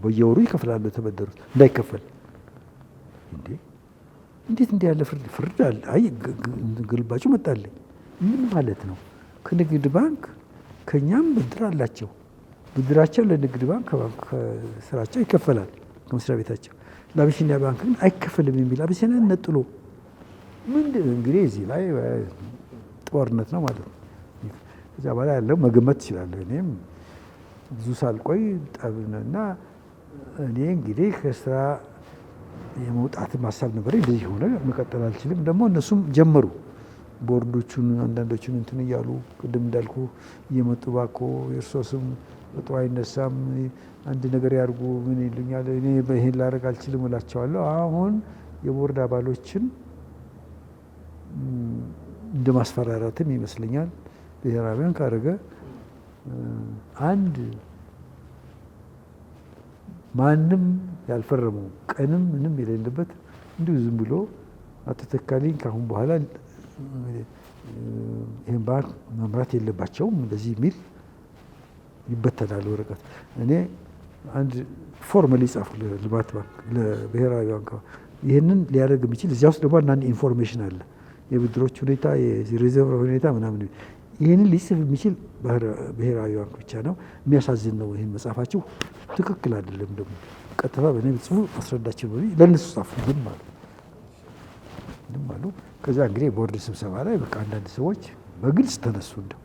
በየወሩ ይከፍላሉ የተበደሩት እንዳይከፈል። እንዴ እንዴት እንዲህ ያለ ፍርድ አለ? አይ ግልባጩ መጣልኝ። ምን ማለት ነው? ከንግድ ባንክ ከኛም ብድር አላቸው። ብድራቸው ለንግድ ባንክ ከባንክ ከስራቸው ይከፈላል ከመስሪያ ቤታቸው። ለአቢሲኒያ ባንክ ግን አይከፈልም የሚል አቢሲኒያን ነጥሎ ምንድን እንግዲህ እዚህ ላይ ጦርነት ነው ማለት ነው። ከዛ በኋላ ያለው መገመት እችላለሁ። እኔም ብዙ ሳልቆይ ጠብነና እኔ እንግዲህ ከስራ የመውጣትም ሀሳብ ነበረኝ። እንደዚህ ሆነ መቀጠል አልችልም። ደግሞ እነሱም ጀመሩ ቦርዶቹን አንዳንዶቹን እንትን እያሉ ቅድም እንዳልኩ እየመጡ እባክዎ የእርሶ ስም በጥሩ አይነሳም፣ አንድ ነገር ያርጉ ምን ይሉኛል። እኔ ይሄን ላደርግ አልችልም እላቸዋለሁ። አሁን የቦርድ አባሎችን እንደ ማስፈራራትም ይመስለኛል ብሔራዊ ባንክ አደረገ። አንድ ማንም ያልፈረመው ቀንም ምንም የሌለበት እንዲሁ ዝም ብሎ አቶ ተካልኝ ካሁን በኋላ ይሄን ባንክ መምራት የለባቸውም እንደዚህ የሚል ይበተናል ወረቀት። እኔ አንድ formally ጻፍኩ ለልማት ባንክ ለብሔራዊ ባንክ ይሄንን ሊያደርግ የሚችል እዚያ ውስጥ ደግሞ አንዳንድ information አለ፣ የብድሮች ሁኔታ የ reserve ሁኔታ ምናምን፣ ይሄንን ሊጽፍ የሚችል ብሔራዊ ባንክ ብቻ ነው። የሚያሳዝን ነው ይሄን መጻፋችሁ ትክክል አይደለም። ደግሞ ቀጥታ በእኔ ብትጽፉ አስረዳችሁ ብዬ ለእነሱ ጻፍኩ። ዝም አሉ ዝም አሉ። ከዛ እንግዲህ ቦርድ ስብሰባ ላይ በቃ አንዳንድ ሰዎች በግልጽ ተነሱ፣ እንደው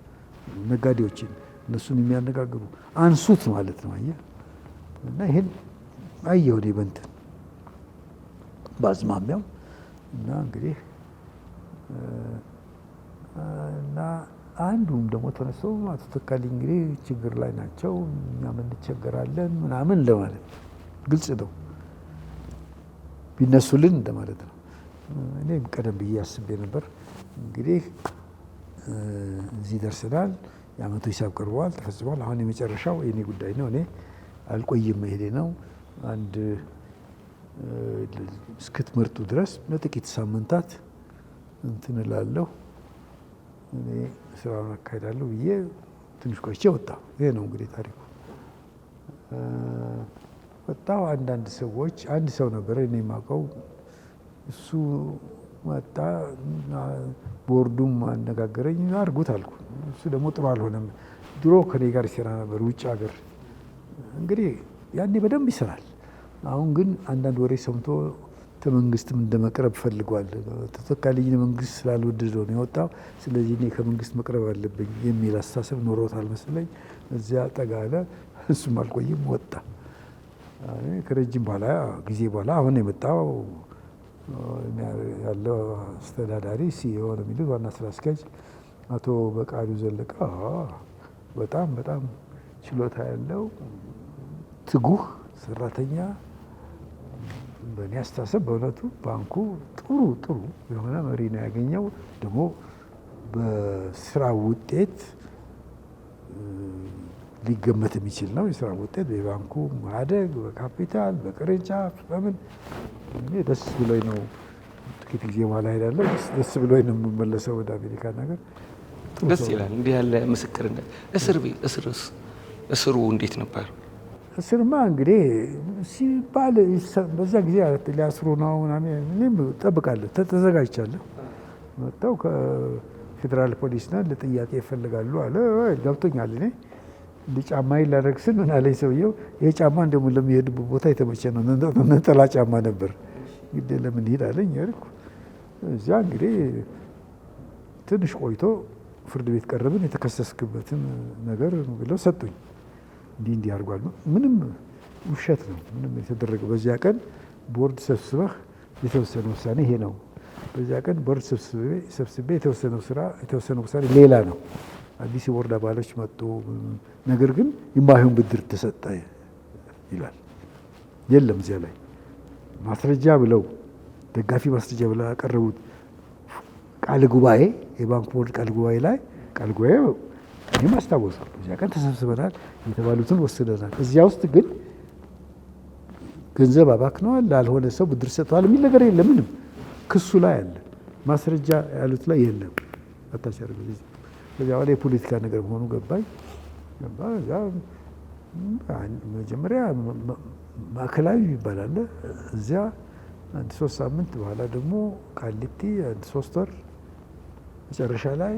ነጋዴዎችን እነሱን የሚያነጋግሩ አንሱት ማለት ነው። አየህ እና ይሄን አየሁ እኔ በእንትን በአዝማሚያው እና እንግዲህ እና አንዱም ደግሞ ተነስቶ አቶ ተካልኝ እንግዲህ ችግር ላይ ናቸው፣ እኛም እንቸገራለን ምናምን ለማለት ግልጽ ነው፣ ቢነሱልን እንደማለት ነው። እኔም ቀደም ብዬ አስቤ ነበር። እንግዲህ እዚህ ደርሰናል። የአመቱ ሂሳብ ቀርበዋል፣ ተፈጽሟል። አሁን የመጨረሻው የኔ ጉዳይ ነው። እኔ አልቆይም፣ መሄዴ ነው። አንድ እስክትመርጡ ድረስ ለጥቂት ሳምንታት እንትን እላለሁ፣ እኔ ስራውን አካሄዳለሁ ብዬ ትንሽ ቆይቼ ወጣሁ። ይሄ ነው እንግዲህ ታሪኩ። ወጣሁ። አንዳንድ ሰዎች፣ አንድ ሰው ነበረ እኔ የማውቀው፣ እሱ መጣ። ቦርዱም አነጋገረኝ፣ አድርጉት አልኩ። እሱ ደግሞ ጥሩ አልሆነም። ድሮ ከኔ ጋር ይሰራ ነበር ውጭ ሀገር። እንግዲህ ያኔ በደንብ ይሰራል። አሁን ግን አንዳንድ ወሬ ሰምቶ ከመንግስትም እንደመቅረብ ፈልጓል። ተተካልኝ መንግስት ስላልወደደው ነው የወጣው። ስለዚህ እኔ ከመንግስት መቅረብ አለብኝ የሚል አስተሳሰብ ኖሮታል መሰለኝ። እዚያ ጠጋ አለ። እሱም አልቆይም ወጣ። ከረጅም በኋላ ጊዜ በኋላ አሁን የመጣው ያለው አስተዳዳሪ ሲኢኦ ነው የሚሉት ዋና ስራ አስኪያጅ አቶ በቃሉ ዘለቀ በጣም በጣም ችሎታ ያለው ትጉህ ሰራተኛ፣ በእኔ አስተሳሰብ በእውነቱ ባንኩ ጥሩ ጥሩ የሆነ መሪ ነው ያገኘው። ደግሞ በስራ ውጤት ሊገመት የሚችል ነው። የስራ ውጤት የባንኩ ማደግ በካፒታል በቅርንጫፍ በምን እኔ ደስ ብሎኝ ነው። ጥቂት ጊዜ በኋላ ሄዳለሁ። ደስ ብሎኝ ነው የምመለሰው ወደ አሜሪካ ነገር። ደስ ይላል እንዲህ ያለ ምስክርነት። እስር ቤት እስሩ እንዴት ነበር? እስርማ እንግዲህ ሲባል በዛ ጊዜ ሊያስሩ ነው ምናምን፣ እኔም እጠብቃለሁ፣ ተዘጋጅቻለሁ። መጥተው ከፌዴራል ፖሊስ ነን ለጥያቄ ይፈልጋሉ አለ። ገብቶኛል። እኔ እንዲህ ጫማዬን ላደርግ ስል ምን አለኝ ሰውየው፣ ይሄ ጫማ እንደውም ለሚሄድበት ቦታ የተመቸ ነው፣ ነጠላ ጫማ ነበር። ግድ የለም እንሂድ አለኝ። ሄድኩ። እዚያ እንግዲህ ትንሽ ቆይቶ ፍርድ ቤት ቀረብን። የተከሰስክበትን ነገር ብለው ሰጡኝ። እንዲህ እንዲህ አድርጓል። ምንም ውሸት ነው። ምንም የተደረገ በዚያ ቀን ቦርድ ሰብስበህ የተወሰነ ውሳኔ ይሄ ነው። በዚያ ቀን ቦርድ ሰብስቤ የተወሰነው ስራ የተወሰነው ውሳኔ ሌላ ነው። አዲስ የቦርድ አባሎች መጡ። ነገር ግን የማይሆን ብድር ተሰጠ ይላል። የለም እዚያ ላይ ማስረጃ ብለው ደጋፊ ማስረጃ ብለው ያቀረቡት ቃለ ጉባኤ፣ የባንክ ቦርድ ቃለ ጉባኤ ላይ፣ ቃለ ጉባኤ እኔም አስታውሳለሁ። እዚያ ቀን ተሰብስበናል፣ የተባሉትን ወስደናል። እዚያ ውስጥ ግን ገንዘብ አባክነዋል፣ ላልሆነ ሰው ብድር ሰጥተዋል የሚል ነገር የለም። ምንም ክሱ ላይ አለ፣ ማስረጃ ያሉት ላይ የለም። አታች ያደርገው ከዚያ በኋላ የፖለቲካ ነገር መሆኑ ገባኝ። እዛ መጀመሪያ ማዕከላዊ ይባላል። እዚያ አንድ 3 ሳምንት፣ በኋላ ደግሞ ቃሊቲ አንድ 3 ወር፣ መጨረሻ ላይ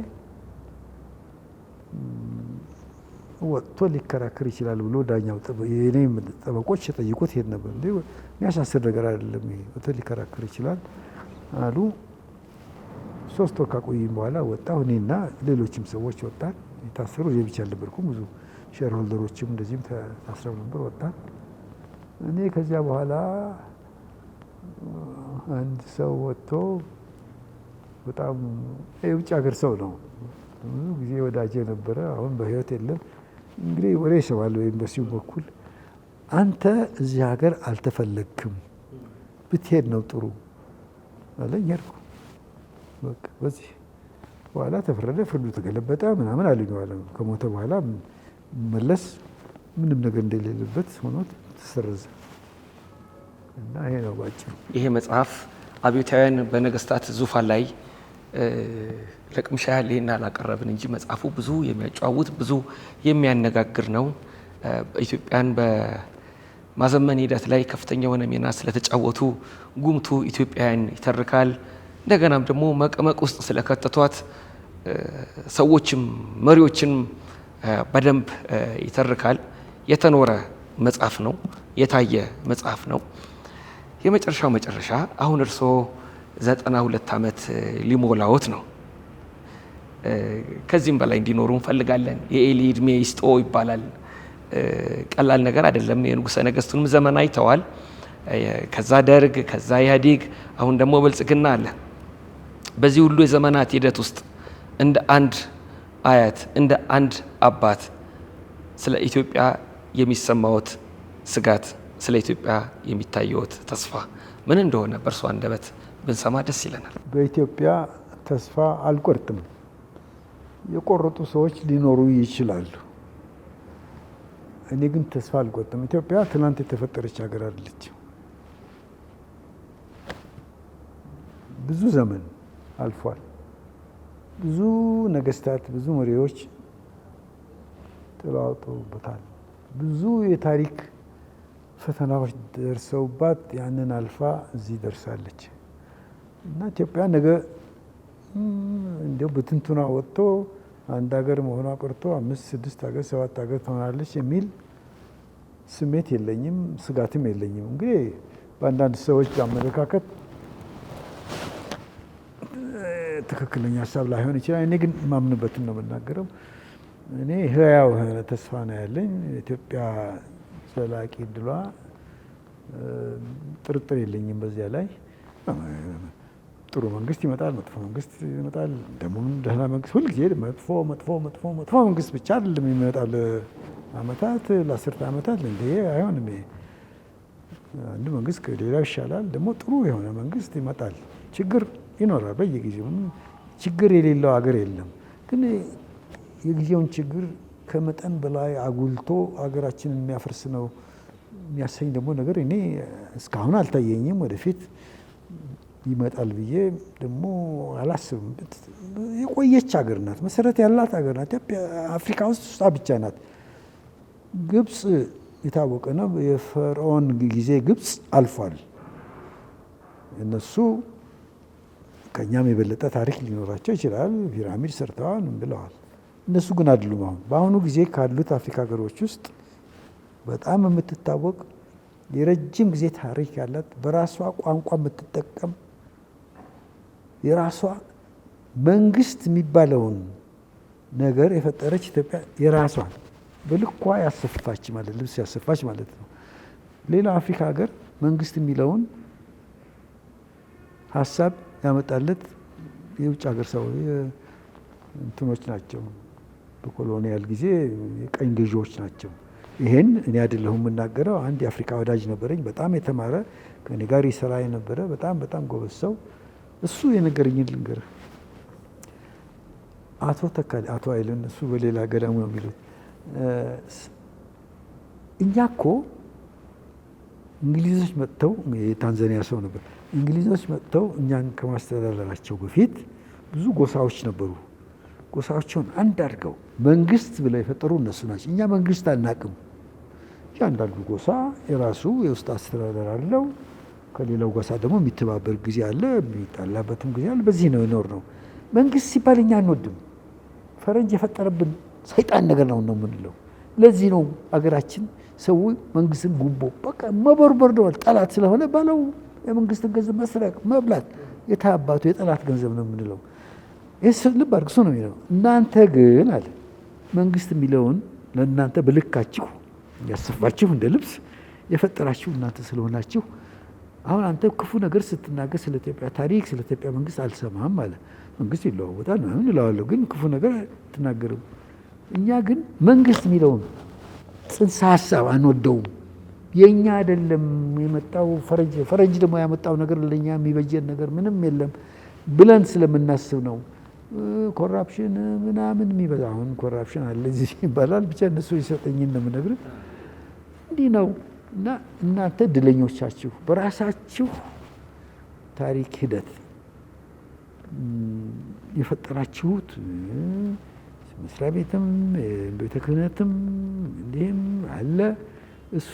ወጥቶ ሊከራከር ይችላል ብሎ ዳኛው የኔ ጠበቆች የጠየቁት ሄድ ነበር። እንዴ የሚያሳስር ነገር አይደለም ይሄ፣ ወጥቶ ሊከራከር ይችላል አሉ። 3 ወር ካቆዩኝ በኋላ ወጣሁ። እኔና ሌሎችም ሰዎች ወጣን። የታሰሩ እኔ ብቻ አልነበርኩም፣ ብዙ shareholder ኦችም እንደዚህም ታስረው ነበር። ወጣን። እኔ ከዚያ በኋላ አንድ ሰው ወጥቶ በጣም የውጭ ሀገር ሰው ነው፣ ብዙ ጊዜ ወዳጄ ነበረ፣ አሁን በህይወት የለም። እንግዲህ ወሬ ይሰማል በኤምባሲው በኩል፣ አንተ እዚህ ሀገር አልተፈለግክም፣ ብትሄድ ነው ጥሩ አለኝ። ሄድኩ። በቃ በዚህ በኋላ ተፈረደ፣ ፍርዱ ተገለበጠ ምናምን አሉኝ። በኋላ ከሞተ በኋላ መለስ ምንም ነገር እንደሌለበት ሆኖ ተሰረዘ። እና ይሄ ነው ባጭሩ። ይሄ መጽሐፍ አብዮታውያን በነገስታት ዙፋን ላይ ለቅምሻ ያህል ይሄን አላቀረብን እንጂ መጽሐፉ ብዙ የሚያጨዋውት ብዙ የሚያነጋግር ነው። ኢትዮጵያን በማዘመን ሂደት ላይ ከፍተኛ የሆነ ሚና ስለተጫወቱ ጉምቱ ኢትዮጵያውያን ይተርካል። እንደገናም ደግሞ መቀመቅ ውስጥ ስለከተቷት ሰዎችም መሪዎችም በደንብ ይተርካል። የተኖረ መጽሐፍ ነው፣ የታየ መጽሐፍ ነው። የመጨረሻው መጨረሻ አሁን እርሶ 92 ዓመት ሊሞላዎት ነው። ከዚህም በላይ እንዲኖሩ እንፈልጋለን። የኤሊ እድሜ ይስጦ ይባላል። ቀላል ነገር አይደለም። የንጉሰ ነገስቱንም ዘመን አይተዋል። ከዛ ደርግ፣ ከዛ ኢህአዴግ፣ አሁን ደግሞ ብልጽግና አለ። በዚህ ሁሉ የዘመናት ሂደት ውስጥ እንደ አንድ አያት፣ እንደ አንድ አባት ስለ ኢትዮጵያ የሚሰማዎት ስጋት፣ ስለ ኢትዮጵያ የሚታየዎት ተስፋ ምን እንደሆነ በእርሶ አንደበት ብንሰማ ደስ ይለናል። በኢትዮጵያ ተስፋ አልቆርጥም። የቆረጡ ሰዎች ሊኖሩ ይችላሉ። እኔ ግን ተስፋ አልቆርጥም። ኢትዮጵያ ትናንት የተፈጠረች ሀገር አይደለችም። ብዙ ዘመን አልፏል። ብዙ ነገስታት፣ ብዙ መሪዎች ተለዋውጠውበታል። ብዙ የታሪክ ፈተናዎች ደርሰውባት ያንን አልፋ እዚህ ደርሳለች እና ኢትዮጵያ ነገ እንዲያው በትንቱና ወጥቶ አንድ ሀገር መሆኗ ቀርቶ 5፣ 6 ሀገር፣ 7 ሀገር ትሆናለች የሚል ስሜት የለኝም፣ ስጋትም የለኝም። እንግዲህ በአንዳንድ ሰዎች አመለካከት ትክክለኛ ሀሳብ ላይሆን ይችላል። እኔ ግን የማምንበትን ነው የምናገረው። እኔ ህያው የሆነ ተስፋ ነው ያለኝ። ኢትዮጵያ ዘላቂ እድሏ ጥርጥር የለኝም በዚያ ላይ። ጥሩ መንግስት ይመጣል፣ መጥፎ መንግስት ይመጣል። ደግሞ ደህና መንግስት ሁልጊዜ መጥፎ መጥፎ መጥፎ መጥፎ መንግስት ብቻ አይደለም የሚመጣል። ለአመታት ለአስርተ ዓመታት እንዴ አይሆንም። አንዱ መንግስት ከሌላው ይሻላል። ደግሞ ጥሩ የሆነ መንግስት ይመጣል። ችግር ይኖራል በየጊዜው፣ ችግር የሌለው ሀገር የለም። ግን የጊዜውን ችግር ከመጠን በላይ አጉልቶ ሀገራችንን የሚያፈርስ ነው የሚያሰኝ ደግሞ ነገር እኔ እስካሁን አልታየኝም። ወደፊት ይመጣል ብዬ ደግሞ አላስብም። የቆየች ሀገር ናት፣ መሰረት ያላት ሀገር ናት። ኢትዮጵያ አፍሪካ ውስጥ እሷ ብቻ ናት። ግብጽ የታወቀ ነው። የፈርዖን ጊዜ ግብጽ አልፏል። እነሱ ከኛም የበለጠ ታሪክ ሊኖራቸው ይችላል። ፒራሚድ ሰርተዋል ብለዋል። እነሱ ግን አይደሉም። አሁን በአሁኑ ጊዜ ካሉት አፍሪካ ሀገሮች ውስጥ በጣም የምትታወቅ የረጅም ጊዜ ታሪክ ያላት በራሷ ቋንቋ የምትጠቀም የራሷ መንግስት የሚባለውን ነገር የፈጠረች ኢትዮጵያ የራሷን በልኳ ያሰፋች ማለት ልብስ ያሰፋች ማለት ነው። ሌላ አፍሪካ ሀገር መንግስት የሚለውን ሀሳብ ያመጣለት የውጭ ሀገር ሰው እንትኖች ናቸው። በኮሎኒያል ጊዜ የቀኝ ገዢዎች ናቸው። ይሄን እኔ አይደለሁም የምናገረው። አንድ የአፍሪካ ወዳጅ ነበረኝ፣ በጣም የተማረ ከእኔ ጋር ይሰራ የነበረ በጣም በጣም ጎበዝ ሰው። እሱ የነገረኝን ልንገርህ። አቶ ተካል አቶ አይልን እሱ በሌላ ገዳሙ ነው የሚሉት። እኛ እኮ እንግሊዞች መጥተው፣ የታንዛኒያ ሰው ነበር። እንግሊዞች መጥተው እኛን ከማስተዳደራቸው በፊት ብዙ ጎሳዎች ነበሩ። ጎሳዎችን አንድ አድርገው መንግስት ብለው የፈጠሩ እነሱ ናቸው። እኛ መንግስት አናቅም። እያንዳንዱ ጎሳ የራሱ የውስጥ አስተዳደር አለው። ከሌላው ጎሳ ደግሞ የሚተባበር ጊዜ አለ፣ የሚጣላበትም ጊዜ አለ። በዚህ ነው የኖር ነው። መንግስት ሲባል እኛ አንወድም። ፈረንጅ የፈጠረብን ሰይጣን ነገር ነው ነው የምንለው። ለዚህ ነው አገራችን ሰው መንግስትን ጉቦ በቃ መቦርቦር ነው። ጠላት ስለሆነ ባለው የመንግስትን ገንዘብ መስረቅ፣ መብላት የታባቱ የጠላት ገንዘብ ነው የምንለው። ይህ ልብ አድርግ፣ እሱ ነው የሚለው። እናንተ ግን አለ መንግስት የሚለውን ለእናንተ በልካችሁ ያሰፋችሁ እንደ ልብስ የፈጠራችሁ እናንተ ስለሆናችሁ አሁን አንተ ክፉ ነገር ስትናገር ስለ ኢትዮጵያ ታሪክ ስለ ኢትዮጵያ መንግስት አልሰማህም አለ። መንግስት ይለዋወጣል ምናምን እለዋለሁ፣ ግን ክፉ ነገር አትናገርም። እኛ ግን መንግስት የሚለውን ጽንሰ ሀሳብ አንወደውም። የኛ አይደለም የመጣው ፈረንጅ፣ ፈረንጅ ደግሞ ያመጣው ነገር ለኛ የሚበጀን ነገር ምንም የለም ብለን ስለምናስብ ነው። Corruption ምናምን የሚበዛ አሁን corruption አለ እዚህ ይባላል። ብቻ እነሱ የሰጠኝን ነው የምነግርህ። እንዲህ ነው እና እናንተ እድለኞቻችሁ በራሳችሁ ታሪክ ሂደት የፈጠራችሁት መስሪያ ቤትም ቤተ ክህነትም እንዲህም አለ። እሱ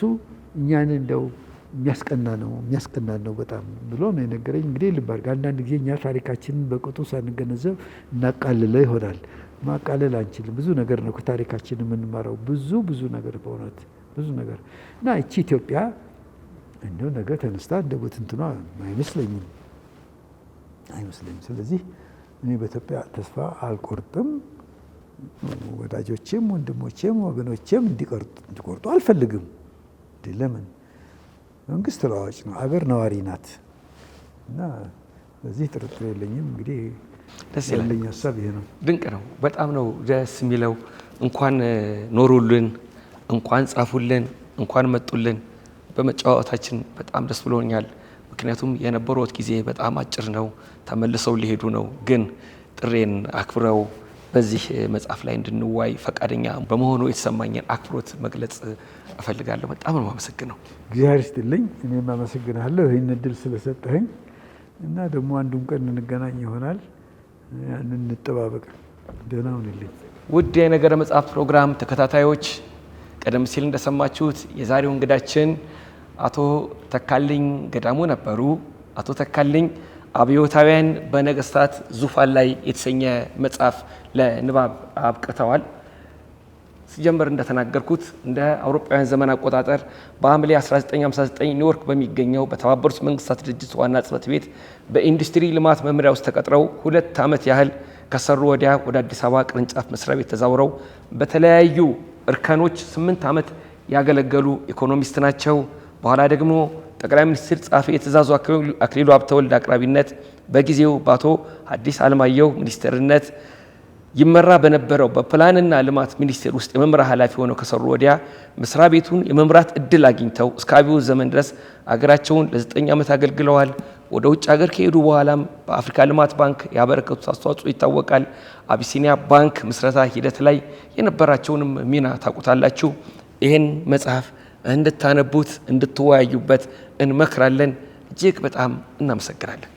እኛን እንደው የሚያስቀና ነው የሚያስቀና ነው በጣም ብሎ ነው የነገረኝ። እንግዲህ ልብ አድርግ፣ አንዳንድ ጊዜ እኛ ታሪካችንን በቅጡ ሳንገነዘብ እናቃልለው ይሆናል። ማቃለል አንችልም። ብዙ ነገር ነው ከታሪካችን የምንማረው፣ ብዙ ብዙ ነገር በእውነት ብዙ ነገር እና እቺ ኢትዮጵያ እንደው ነገ ተነስታ እንደ እንትኗ አይመስለኝም አይመስለኝም። ስለዚህ እኔ በኢትዮጵያ ተስፋ አልቆርጥም። ወዳጆቼም ወንድሞቼም ወገኖቼም እንዲቆርጡ አልፈልግም። ለምን? መንግስት ተለዋዋጭ ነው፣ አገር ነዋሪ ናት። እና በዚህ ጥርጥር የለኝም። እንግዲህ ደስ ይላል። ያለኝ ሀሳብ ይሄ ነው። ድንቅ ነው። በጣም ነው ደስ የሚለው። እንኳን ኖሩልን፣ እንኳን ጻፉልን፣ እንኳን መጡልን። በመጨዋወታችን በጣም ደስ ብሎኛል። ምክንያቱም የነበሩት ጊዜ በጣም አጭር ነው። ተመልሰው ሊሄዱ ነው። ግን ጥሬን አክብረው በዚህ መጽሐፍ ላይ እንድንዋይ ፈቃደኛ በመሆኑ የተሰማኝን አክብሮት መግለጽ እፈልጋለሁ። በጣም ነው የማመሰግነው። እግዚአብሔር ይስጥልኝ። እኔም አመሰግናለሁ ይህን እድል ስለሰጠኸኝ እና ደግሞ አንዱን ቀን እንገናኝ ይሆናል። ያንን እንጠባበቅ። ደህና ሁንልኝ። ውድ የነገረ መጽሐፍ ፕሮግራም ተከታታዮች፣ ቀደም ሲል እንደሰማችሁት የዛሬው እንግዳችን አቶ ተካልኝ ገዳሙ ነበሩ። አቶ ተካልኝ አብዮታውያን በነገስታት ዙፋን ላይ የተሰኘ መጽሐፍ ለንባብ አብቅተዋል። ሲጀምር እንደተናገርኩት እንደ አውሮፓውያን ዘመን አቆጣጠር በሐምሌ 1959 ኒውዮርክ በሚገኘው በተባበሩት መንግስታት ድርጅት ዋና ጽሕፈት ቤት በኢንዱስትሪ ልማት መምሪያ ውስጥ ተቀጥረው 2 ዓመት ያህል ከሰሩ ወዲያ ወደ አዲስ አበባ ቅርንጫፍ መስሪያ ቤት ተዛውረው በተለያዩ እርከኖች 8 ዓመት ያገለገሉ ኢኮኖሚስት ናቸው። በኋላ ደግሞ ጠቅላይ ሚኒስትር ጸሐፊ የትእዛዙ አክሊሉ ሀብተወልድ አቅራቢነት በጊዜው በአቶ ሐዲስ ዓለማየሁ ሚኒስትርነት ይመራ በነበረው በፕላንና ልማት ሚኒስቴር ውስጥ የመምሪያ ኃላፊ ሆነው ከሰሩ ወዲያ መስሪያ ቤቱን የመምራት እድል አግኝተው እስከ አብዮት ዘመን ድረስ አገራቸውን ለ9 ዓመት አገልግለዋል። ወደ ውጭ ሀገር ከሄዱ በኋላም በአፍሪካ ልማት ባንክ ያበረከቱት አስተዋጽኦ ይታወቃል። አቢሲኒያ ባንክ ምስረታ ሂደት ላይ የነበራቸውንም ሚና ታውቁታላችሁ። ይህን መጽሐፍ እንድታነቡት እንድትወያዩበት እንመክራለን። እጅግ በጣም እናመሰግናለን።